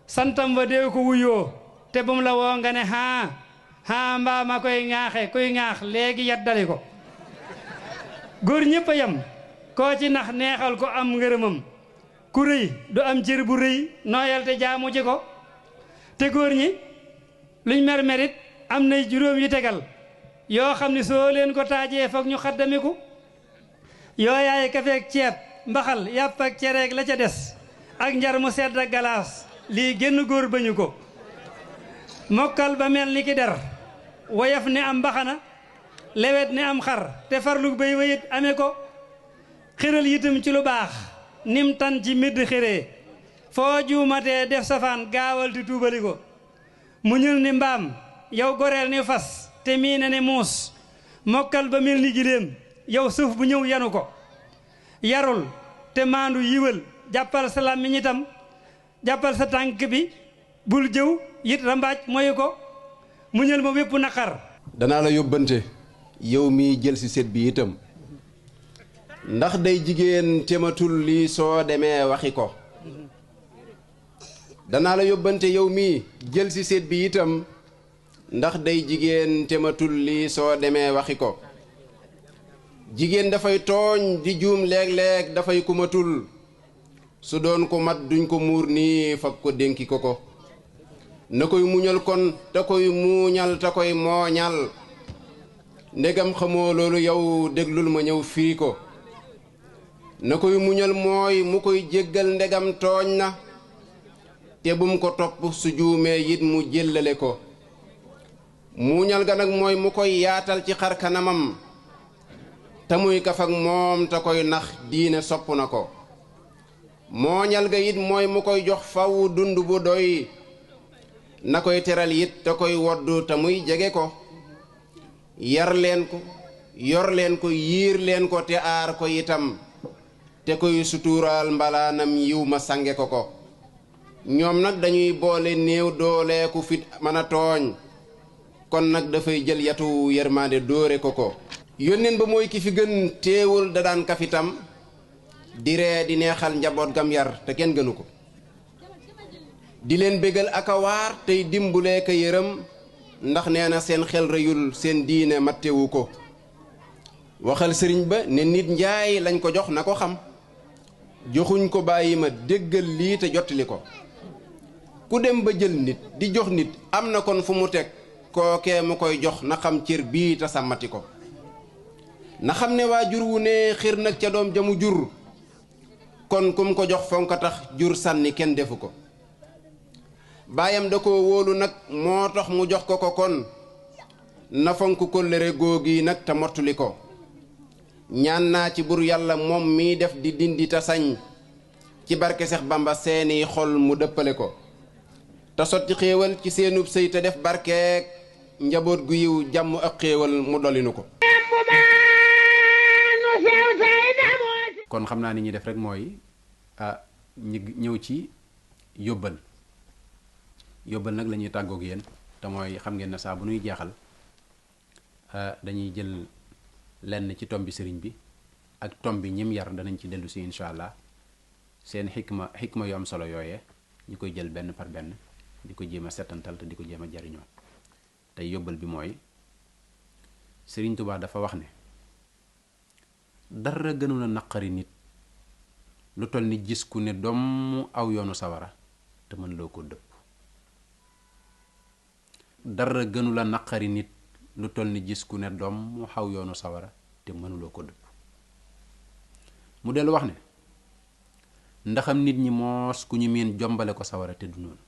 santam wa dee ko wuyoo te bum la woo nga ne haa mbaa ma koy ŋaaxe kuy ŋaax léegi yaddali ko. góor ñépp a yam koo ci nax neexal ko am ngërëmam ku rëy du am cër bu rëy nooyal te jaamu ci ko. te góor ñi luñ mer-merit am nay juróom yu tegal yoo xam ne soo leen ko taajee foog ñu xaddamiku. yooyaay kafeek ceeb mbaxal yàpp ak cereeg la ca des ak njar mu sedd ak galaas lii génn góor bañu ko. mokkal ba mel ni ki der woyof ne am mbaxana lewet ne am xar te farlu bay wayit amee ko. xiral yitam ci lu baax nim tan ci midd xiree foo juumatee def safaan gaawal ti tuubali ko. muñul ni mbaam yow goreel ni fas te mii ne muus mokkal ba mel ni giléem yow suuf bu ñëw yanu ko. yarul te maandu yiwal jàppal sa làmmiñ itam jàppal sa tànk bi bul jëw yit rambaaj moyu ko. muñal ma wépp naqar. danaa la yóbbante yow mi jël si seet bi itam ndax day jigéen tematul lii soo demee waxi ko. danaa la yóbbante yow mi jël si seet bi itam ndax day jigéen tematul lii soo demee waxi ko. jigéen dafay tooñ di juum léeg-léeg dafay kumatul su doon ko mat duñ ko muur nii fag ko dénki ko ko. na koy muñal kon te koy muuñal te koy mooñal ndegam xamoo loolu yow déglul ma ñëw firi ko. na koy muñal mooy mu koy jéggal ndegam tooñ na te bum ko topp su juumee it mu jéllale ko. muuñal ga nag mooy mu koy yaatal ci xar kanamam te muy kaf ak moom te koy nax diine sopp na ko. mooñal ga it mooy mu koy jox faw dund bu doy na koy teral it te koy woddu te muy jege ko. yar leen ko yor leen ko yiir leen ko te aar ko itam te koy sutuuraal mbalaanam yiw ma sange ko ko. ñoom nag dañuy boole néew dooleeku fit mën a tooñ kon nag dafay jël yatu yërmande dóore ko ko. yónneen ba mooy ki fi gën teewul da daan kafitam di ree di neexal njaboot gam yar te kenn gënu ko. di leen bégal ak a waar tey dimbulee ka yërëm ndax nee na seen xel rëyul seen diine mattewu ko waxal sëriñ ba ne nit njaay lañ ko jox na ko xam joxuñ ko bàyyi ma déggal lii te jottali ko ku dem ba jël nit di jox nit am na kon fu mu teg kookee mu koy jox na xam cër bii te sàmmati ko na xam ne waajur wu ne xir nag ca doom jamu jur kon kum ko jox fonk tax jur sànni kenn defu ko baayam da ko wóolu nag moo tax mu jox ko kon na fonk kóllëre googi nag te mottuli ko ñaan naa ci bur yàlla moom mi def di dindi ta sañ ci barke Seex Bamba seeni xol mu dëppale ko te sotti xéewal ci seenub sëy te def barkeek njaboot gu yiw jàmm ak xéewal mu dolinu ko kon xam naa ni ñuy def rek mooy ñi ñëw ci yóbbal nag la ñuy tàggoog yéen te mooy xam ngeen ne saa bu nuy jeexal dañuy jël lenn ci tombi sëriñ bi ak tombi ñim yar danañ ci dellu si incha allah seen xikma yu am solo yooyee ñu koy jël benn par benn di ko jéem a settantal te di ko jéem a jariñoo tey yóbbal bi mooy Sëriñ Tuubaa dafa wax ne dara gënul a naqari nit lu toll ni gis ku ne doom aw yoonu sawara te mën loo ko dëpp dara gënul a naqari nit lu toll ni gis ku ne doom mu xaw yoonu sawara te mënuloo ko dëpp mu dellu wax ne ndaxam nit ñi moos ku ñu miin jombale ko sawara te du noonu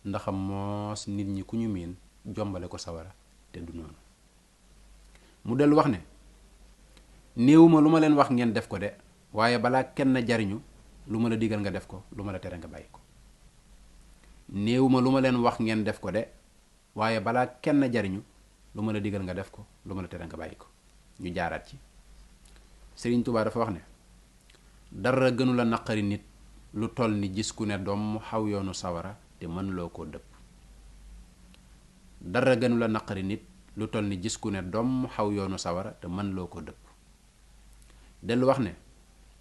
ndaxam moos nit ñi ku ñu miin jombale ko sawara te du noonu mu dellu wax ne néewuma lu ma leen wax ngeen def ko de waaye balaa kenn jariñu lu ma la digal nga def ko lu ma la tere nga bàyyi ko néewuma lu ma leen wax ngeen def ko de waaye balaa kenn jariñu lu ma la digal nga def ko lu ma la tere nga bàyyi ko ñu jaaraat ci Sëriñ Tuubaa dafa wax ne dara gënu la naqari nit lu toll ni gis ku ne doom mu xaw yoonu sawara te mën loo koo dëpp dara gënu la naqari nit lu toll ni gis ku ne doom mu xaw yoonu sawara te mën loo ko dëpp dellu wax ne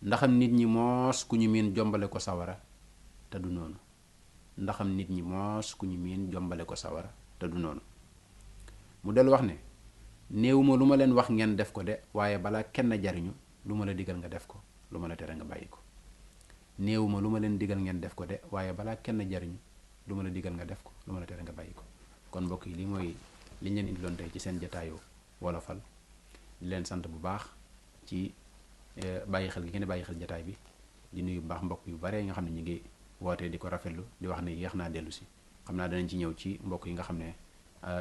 ndaxam nit ñi moos ku ñu miin jombale ko sawara te du noonu ndaxam nit ñi moos ku ñu miin jombale ko sawara te du noonu mu dellu wax ne néewuma lu ma leen wax ngeen def ko de waaye balaa kenn jariñu lu ma la digal nga def ko lu ma la tere nga bàyyi ko néewuma lu ma leen digal ngeen def ko de waaye balaa kenn jariñu lu ma la digal nga def ko lu ma la tere nga bàyyi ko kon mbokk yi lii mooy liñ leen indiloon tey ci seen jataayu wolofal di leen sant bu baax ci bàyyi xel gi ngeen bàyyi xel jataay bi di nuyu bu baax mbokk yu bare nga xam ne ñu ngi wootee di ko rafetlu di wax ne yéex naa dellu si xam naa danañ ci ñëw ci mbokk yi nga xam ne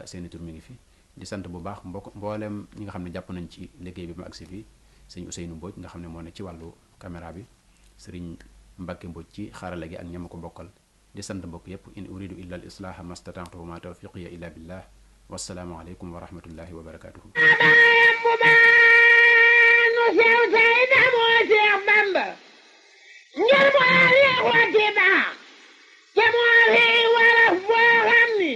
seeni tur mi ngi fi di sant bu baax mboolem ñi nga xam ne jàpp nañ ci liggéey bi ma agsi fii sëñ Ousseynou Mbodj nga xam ne moo ne ci wàllu caméra bi sëriñ Mbacke Mbodj ci xarala gi ak ñama ko bokkal di sant mbokk yépp in uridu illa al islaha mastata'tu wa ma tawfiqiya illa billah wassalaamu aleykum wa rahmatullahi wa barakatuhu ngir mu aar waxti baax te moo fi waraf boo xam ni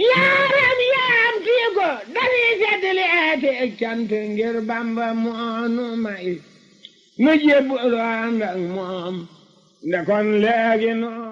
yaaram yaam kii ko dañuy seddali eeti cant ngir Bamba moonu may nu jébbalu ànd ak moom nde kon léegi noo